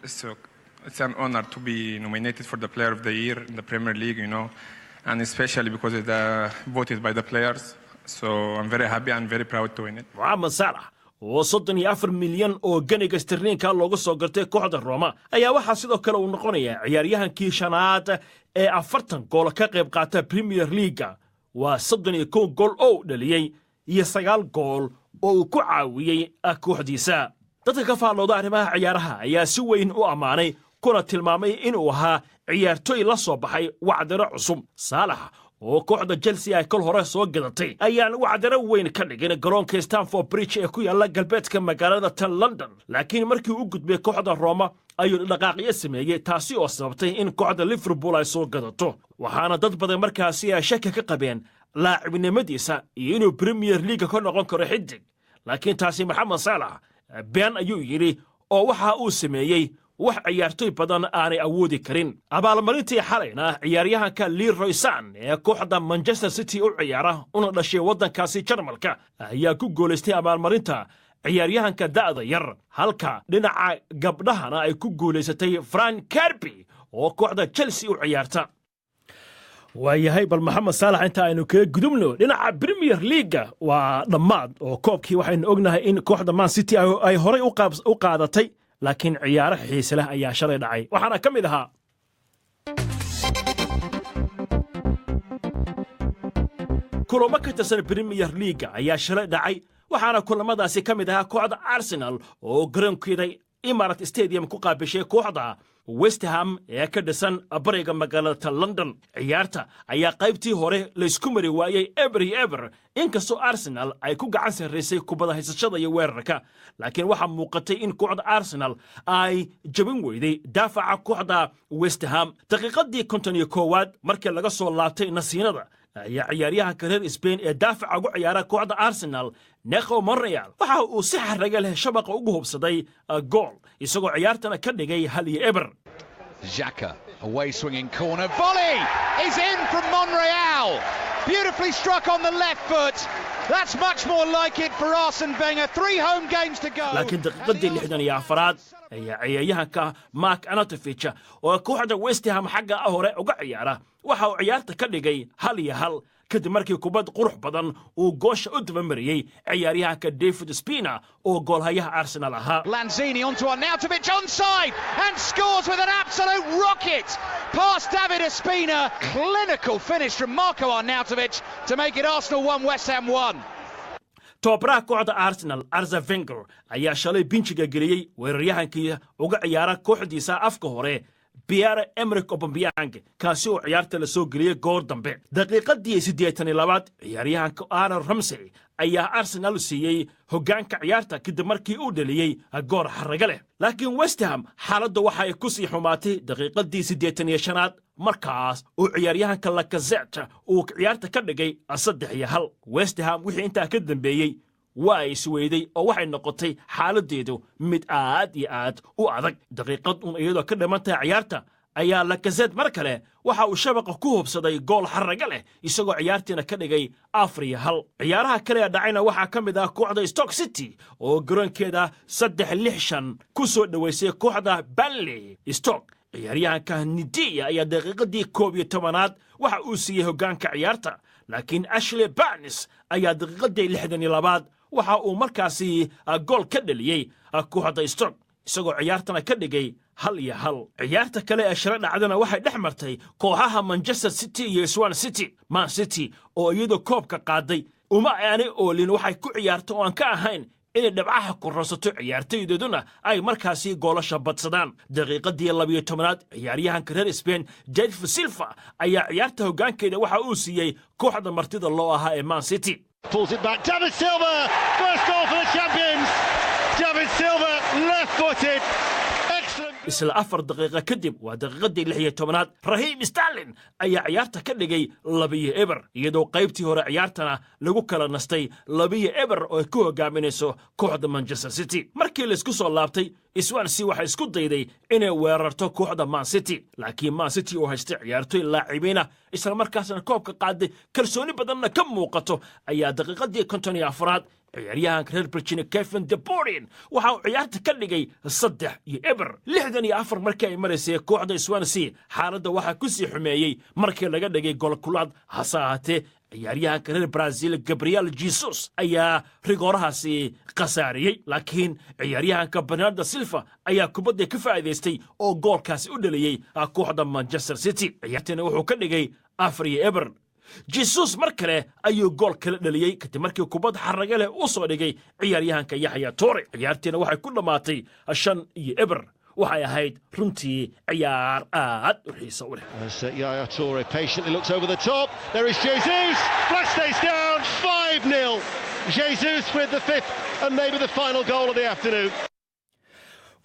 It's an honor to be nominated for the Player of the Year in the Premier League, and especially because it's voted by the players. So I'm very happy and very proud to win it. Moxamed Saalax oo 34 milyan oo ganiga sterliinka looga soo gartay kooxda Roma ayaa waxaa sidoo kale uu noqonayaa ciyaaryahankii shanaad ee 40 gool ka qayb qaata Premier League-ga. Waa 31 gool oo uu dhaliyey iyo 9 gool oo uu ku caawiyey kooxdiisa. Dadka ka faallooda arrimaha ciyaaraha ayaa si weyn u ammaanay kuna tilmaamay inuu ahaa ciyaartoy la soo baxay wacdaro cusub. Saalax oo kooxda Chelsea ay kol hore soo gadatay ayaan wacdaro weyn ka dhigin garoonka Stamford Bridge ee ku yaalla galbeedka magaalada tan London, laakiin markii u gudbay kooxda Roma ayuu dhaqaaqyo sameeyey, taasi oo sababtay in kooxda Liverpool ay soo gadato. Waxaana dad badan markaasi ay shaki ka qabeen laacibnimadiisa iyo inuu Premier League ka noqon karo xidig, laakiin taasi Maxamed Saalax been ayuu yidhi oo waxa uu sameeyey Wax ciyaartoy badan aanay awoodi karin. Abaalmarintii xalayna, ciyaaryahanka Leroy Sane ee kooxda Manchester City u ciyaara, una dhashay waddankaasi Jarmalka, ayaa ku guulaystay abaalmarinta ciyaaryahanka da'da yar, halka dhinaca gabdhahana ay ku guulaysatay Fran Kirby oo kooxda Chelsea u ciyaarta. Waayahay, bal Maxamed Saalax inta aynu kaga gudubno, dhinaca Premier League-ga waa dhammaad oo koobkii waxaynu ognahay in kooxda Man City ay horay u qaadatay, laakiin ciyaaro xiise leh ayaa shalay dhacay, waxaana ka mid ahaa kulamo ka tirsan Premier League-ga ayaa shalay dhacay, waxaana kulamadaasi ka mid ahaa kooxda Arsenal oo garoonkeeda Emirates Stadium ku qaabishay kooxda West Ham ee ka dhisan bariga magaalada London. Ciyaarta ayaa qaybtii hore laysku mari waayey 0-0, inkastoo Arsenal ay ku gacan sarraysay kubada haysashada iyo weerarka, laakiin waxaa muuqatay in kooxda Arsenal ay jabin weyday daafaca kooxda West Ham. Daqiiqadii 51aad, markii laga soo laabtay nasiinada, ayaa ciyaaryahanka reer Spain ee daafaca ugu ciyaara kooxda Arsenal, Nacho Monreal, waxa uu si xaraga leh shabaqa ugu hubsaday gool, isagoo ciyaartana ka dhigay 1-0. Xhaka, away swinging corner. Volley is in from Monreal. Beautifully struck on the left foot. That's much more like it for Arsene Wenger. Three home games to go. Laakiin daqiiqadii 64aad ayaa ciyaaryahanka Mark Arnautovic oo kooxda West Ham xagga hore uga ciyaara waxa uu ciyaarta ka dhigay 1-1, kadib markii kubad qurux badan uu goosha u dabamariyey ciyaaryahanka David Ospina oo goolhayaha Arsenal ahaa. Lanzini onto Arnautovic, onside, and scores with an absolute rocket past David Ospina. Clinical finish from Marco Arnautovic to make it Arsenal 1, West Ham 1. Tababaraha kooxda Arsenal, Arsene Wenger, ayaa shalay binjiga geliyey weeraryahankii uga ciyaara kooxdiisa afka hore, Pierre Emerick Aubameyang, kaasi oo ciyaarta la soo geliyey goor dambe. Daqiiqadii 82aad, ciyaaryahanka Aaron Ramsey ayaa Arsenal siiyey hoggaanka ciyaarta, kadib markii uu dhaliyey goor xarraga leh. Laakiin West Ham xaaladda waxa ay ku sii xumaatay daqiiqadii 85aad, markaas uu ciyaaryahanka Lacazette uu ciyaarta ka dhigay 3-1. West Ham wixii intaa ka dambeeyey waa ay isweyday oo waxay noqotay xaaladdeedu mid aad iyo aad u adag. Daqiiqad un iyadoo ka dhiman tahay ciyaarta ayaa Lacazette mar kale waxa uu shabaqa ku hubsaday gool xarraga leh, isagoo ciyaartiina ka dhigay 4-1. Ciyaaraha kale ee dhacayna waxaa ka mid ah kooxda Stoke City oo garoonkeeda 365 ku soo dhoweysay kooxda Burnley. Stoke ciyaaryahanka Ndiaye ayaa daqiiqadii 11aad waxa uu siiyey hoggaanka ciyaarta, laakiin Ashley Barnes ayaa daqiiqadii 62aad waxa uu markaasi gool ka dhaliyey kooxda Stoke, isagoo ciyaartana ka dhigay 1-1. Ciyaarta kale ee shalo dhacdana waxay dhex martay kooxaha Manchester City iyo Swansea City. Man City oo iyadoo koobka qaaday uma aanay oolin waxay ku ciyaarto oo aan ka ahayn inay dhabcaha kororsato, ciyaartoydooduna ay markaasi goolasha badsadaan. Daqiiqadii 12aad, ciyaaryahanka reer Spain David Silva ayaa ciyaarta hoggaankeeda waxa uu siiyey kooxda martida loo ahaa ee Man City. Pulls it back. David Silva, first goal for the champions. David Silva, left footed. Excellent. Isla 4 daqiiqa kadib, waa daqiiqadii 16aad, Raheem Sterling ayaa ciyaarta ka dhigay 2-0, iyadoo qaybtii hore ciyaartana lagu kala nastay 2-0 oo ay ku hogaaminayso kooxda Manchester City. Markii laisku soo laabtay, Swansea waxay isku dayday inay weerarto kooxda Man City, laakiin Man City oo haystay ciyaartoy laacibiina, isla markaasna koobka qaaday, kalsooni badanna ka muuqato, ayaa daqiiqadii 54aad ciyaaryahanka reer Virginia Kevin De Bruyne waxa uu ciyaarta ka dhigay 3-0. 64 markii ay maraysay kooxda Swansea xaaladda waxaa ku sii xumeeyey markii laga dhigay golkulaad. Hase ahaatee, ciyaaryahanka reer Brazil Gabriel Jesus ayaa rigoorahaasi khasaariyey, laakiin ciyaaryahanka Bernardo Silva ayaa kubadda ka faa'iidaystay oo goolkaasi u dhaliyey kooxda Manchester City. Ciyaartiina wuxuu ka dhigay 4-0. Jesus mar kale ayuu gool kala dhaliyey, kadib markii kubad xarraga leh u soo dhigay ciyaaryahanka Yaya Toure. Ciyaartiina waxay ku dhammaatay 5-0. Waxay ahayd runtii ciyaar aad u xiiso u leh. As Yaya Toure patiently looks over the top. There is Jesus. Flag stays down. 5-0. Jesus with the fifth and maybe the final goal of the afternoon.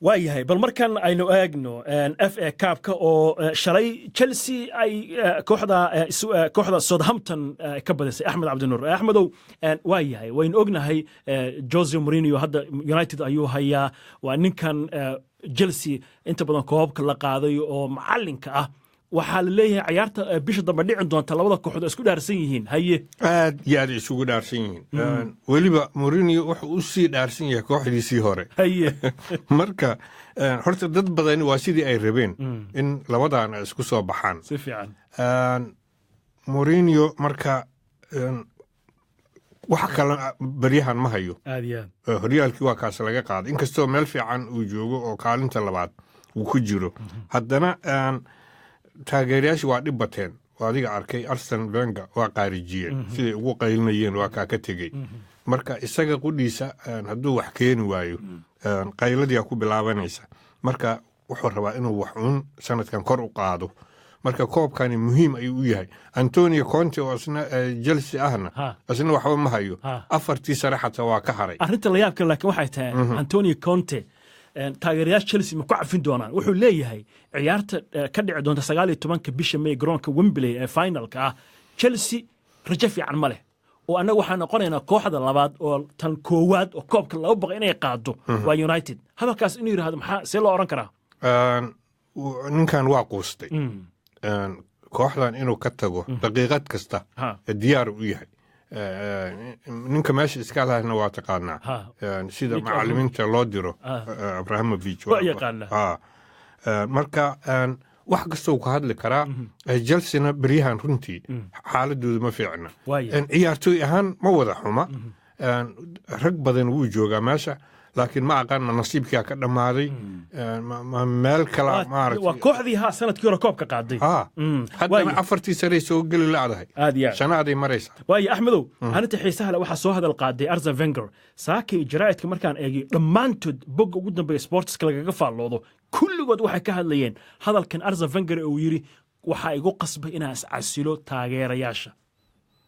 Waayahay, bal markan aynu eegno FA Cup-ka oo shalay Chelsea ay kooxda Southampton ka badisay. Axmed Cabdinuur, Axmedow, waayahay, waynu ognahay Jose Mourinho hadda United ayuu hayaa. Waa ninkan Chelsea inta badan koobabka la qaaday oo macalinka ah, waxaa la leeyahay ciyaarta bisha dambe dhici doonta labada kooxood isku dhaarsan yihiin. Haye. Aad iyo aad isugu dhaarsan yihiin. Weliba Mourinho wuxuu u sii dhaarsan yahay kooxdiisii hore. Marka horta dad badani waa sidii ay rabeen in labadan ay isku soo baxaan. Si fiican. Mourinho marka wax kale beryahan ma hayo. Aad iyo aad. Horyaalkii waa kaas laga qaaday, inkastoo meel fiican uu joogo oo kaalinta labaad uu ku jiro, haddana taageerayaashu waa dhib bateen. Waa adiga arkay, Arsene Wenger waa qaarijiyeen, siday ugu qaylinayeen, waa kaa ka tegey. Marka isaga qudhiisa hadduu wax keeni waayo, qayladiyaa ku bilaabanaysa. Marka wuxuu rabaa inuu wax uun sanadkan kor u qaado. Marka koobkani muhiim ayuu u yahay. Antonio Conte oo isna Chelsea ahna, isna waxba ma hayo, afartii sare xataa waa ka haray. Arrinta la yaabka laakiin waxay tahay, Antonio Conte taageerayaasha Chelsea ma ku cafin doonaan? Wuxuu leeyahay ciyaarta ka dhici doonta 19-ka bisha May garoonka Wembley ee finalka ah, Chelsea rajo fiican ma leh, oo annaga waxaan noqonaynaa kooxda labaad, oo tan koowaad oo koobka laba baqa inay qaado waa United. Hadalkaas inuu yidhahdo, maxaa see loo odhan karaa? Ninkan waa quustay. Kooxdan inuu ka tago daqiiqad kasta diyaar u yahay. Ninka meesha iska lahna waa taqaanaa, sida macalimiinta loo diro, Abrahamovich. Marka wax kastoo ka hadli karaa. Chelsea-na beryahan runtii xaaladoodu ma fiicna. Ciyaartooy ahaan ma wada xuma, rag badan wuu joogaa meesha, laakiin ma aqaan, ma nasiibkaa ka dhammaaday, ma meel kala. Maaragtay, waa kooxdii sanadkii hore koobka qaaday. Haddana afartii sare soo geli la'dahay. Aad iyo aad. Shanaaday maraysaa. Waayo Axmedow, arrinta xiisaha leh waxaa soo hadal qaaday Arsene Wenger. Saakay jaraa'idka markaan eegay, dhammaantood bogga ugu dambeeya sportska lagaga faalloodo, kulligood waxay ka hadlayeen hadalkan Arsene Wenger ee uu yidhi, "Waxaa igu qasbay inaan iscasilo taageerayaasha."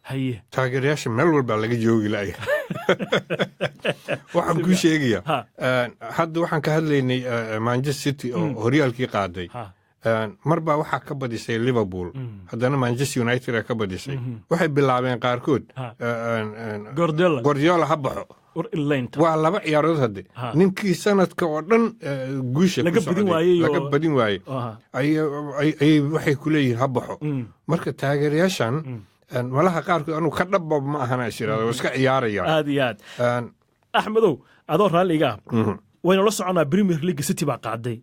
Haye. Taageerayaasha meel walbaa laga joogi la'ya. Waxaan kuu sheegayaa, hadda waxaan ka hadlaynay Manchester City oo horyaalkii qaaday. Mar baa waxaa ka badisay Liverpool, haddana Manchester United aa ka badisay. Waxay bilaabeen qaarkood, "Guardiola ha baxo." Waa laba ciyaarood hadde. Ninkii sanadka oo dhan guusha laga badin waayey ayay waxay ku leeyihiin ha baxo. Marka taageerayaashan malaha qaarkood anugu ka dhabba ma ahana, is yidhahdo iska ciyaarayaan. Aad iyo aad. Axmedow, adoo raalliga ah, waynu la soconaa, Premier League City baa qaaday.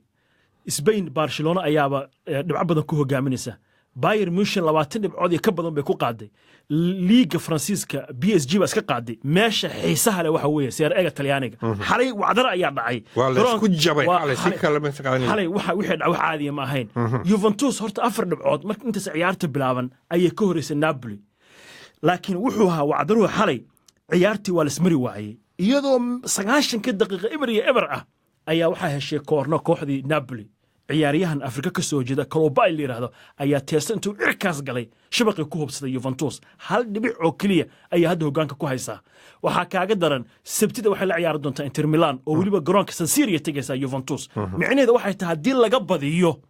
Spain Barcelona ayaaba dhibco badan ku hogaaminaysa. Bayern Munchen 20 dhibcood iyo ka badan bay ku qaaday. Liiga Faransiiska PSG baa iska qaaday. Meesha xiisaha leh waxa weeye Serie A-ga Talyaaniga. Xalay wacdar ayaa dhacay. Waa la isku jabay xalay, si kale ma taqaanin. Xalay waxa wixii dhacay wax caadiya ma ahayn. Juventus horta afar dhibcood marka intaas ciyaarta bilaaban ayay ka horeysay Napoli, laakiin wuxuu ahaa wacdaruhu xalay ciyaartii waa laismari waayey, iyadoo 90-ka daqiiqa eber iyo eber ah ayaa waxaa heshay koorno kooxdii Napoli. Ciyaaryahan Afrika ka soo jeeda, Koulibaly la yidhaahdo, ayaa teesto intuu cirkaas galay shabaqii ku hubsaday. Juventus hal dhibic oo keliya ayaa hadda hoggaanka ku haysaa. Waxaa kaaga daran, Sabtida waxay la ciyaari doontaa Inter Milan oo weliba garoonka San Siro tegaysaa Juventus. Micnaheeda waxay tahay, haddii laga badiyo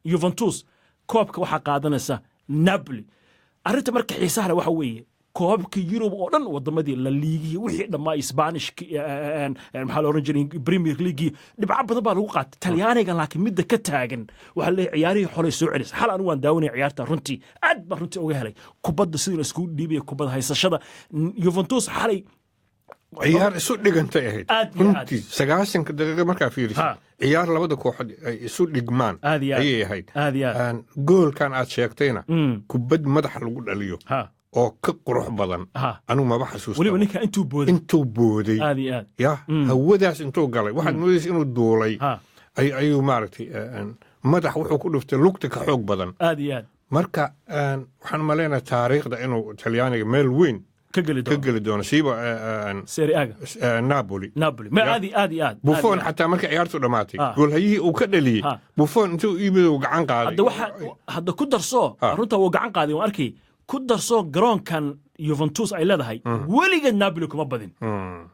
Juventus, koobka waxaa qaadanaysa Napoli. Arrinta marka xiisaha leh waxa weeye, koobabka Yurub oo dhan, wadamadii La Ligihii, wixii dhammaa, Isbaanishki, maxaa la oran jiray, Premier Leaguei, dhibco badan baa lagu qaatay Talyaaniga. Laakiin midda ka taagan waxaa leeyahay ciyaarihii xolay soo celisa. Xal anigu waan daawanaya ciyaarta, runtii aad baan runtii uga helay kubadda sidii la iskugu dhiibaya, kubadda haysashada Juventus xalay. Ciyaar isu dhigantay ahayd. Aad iyo aad. Runtii 90-ka daqiiqa markaa fiiriso, ciyaar labada kooxood ay isu dhigmaan Aad iyo aad. ayay ahayd. Aad iyo aad. Goolkan aad sheegtayna, kubad madaxa lagu dhaliyo oo ka qurux badan anigu maba xasuusta. Weliba ninka intuu booday. Intuu booday. Aad iyo aad. Ya hawadaas intuu galay, waxaad moodaysa inuu duulay. Ayuu maaragtay madax wuxuu ku dhuftay lugta ka xoog badan. Aad iyo aad. Marka waxaan maleynayaa taariikhda inuu Talyaaniga meel weyn ka geli doono, ka geli doono, siiba Serie A-ga Napoli. Napoli ma aad iyo aad iyo aad. Buffon xataa markii ciyaartu dhammaatay, goolhayihii uu ka dhaliyey Buffon intuu yimid uu gacan qaaday. Hadda waxa hadda ku darso, runta wuu gacan qaaday, waan arkay. Ku darso garoonkan. Juventus ay leedahay weligeed Napoli kuma badin.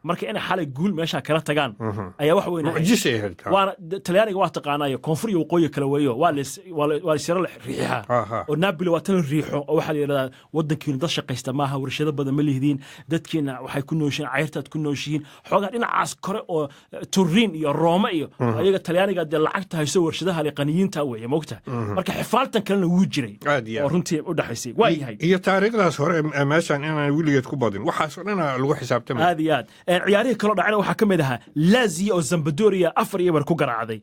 Marka inay xalay guul meesha kala tagaan ayaa wax weyn ahayd. Mucjisay ahayd. Waana Talyaaniga, waa taqaanaayo, koonfur iyo waqooyi kala weeyo, waa lasyaro la riixaa oo Napoli waa tan la riixo, oo waxaa la yidhahdaa wadankiinu dad shaqaysta maaha, warshado badan ma lihdiin, dadkiina waxay ku nooshiin cayrtaad ku nooshihiin, xoogaa dhinacaas kore oo Turin iyo Rome iyo ayaga Talyaaniga dee lacagta hayso, warshadaha le, qaniyiinta weeye, moogta. Marka xifaaltan kalena wuu jiray Aad iyo oo aad. runtii u dhexaysay waa yahay. Iyo taariikhdaas hore ee meeshan inaan weligeed ku badin, waxaas oo dhana lagu xisaabtamay. Aad iyo aad. Ciyaarihii kaloo dhacayna waxaa ka mid ahaa Lazio oo Sampdoria 4-0 ku garaacday.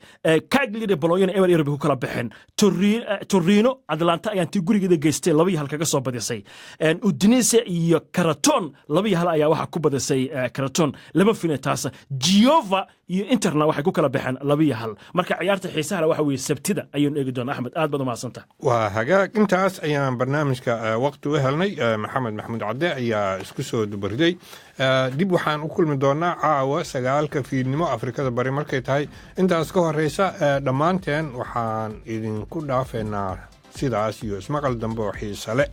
Cagliari, Bologna 0-0 bay ku kala baxeen. Torino Atalanta ayaan tii gurigeeda geystay 2-1 kaga soo badisay. Udinese iyo Crotone 2-1 ayaa waxaa ku badisay Crotone, lama filin taas. Genoa iyo Interna waxay ku kala baxeen 2-1. Marka ciyaarta xiisaha leh waxa weeye Sabtida ayaynu eegi doonaa. Axmed, aad baad umahadsantahay. Waa hagaag, intaas ayaan barnaamijka waqti u helnay. Maxamed Maxamuud Cadde ayaa isku soo dubariday. Dib waxaan u kulmi doonaa caawa 9-ka fiidnimo Afrikada Bari markay tahay. Intaas ka horeysa, dhammaanteen waxaan idinku dhaafeynaa sidaas iyo ismaqal dambe oo xiise leh.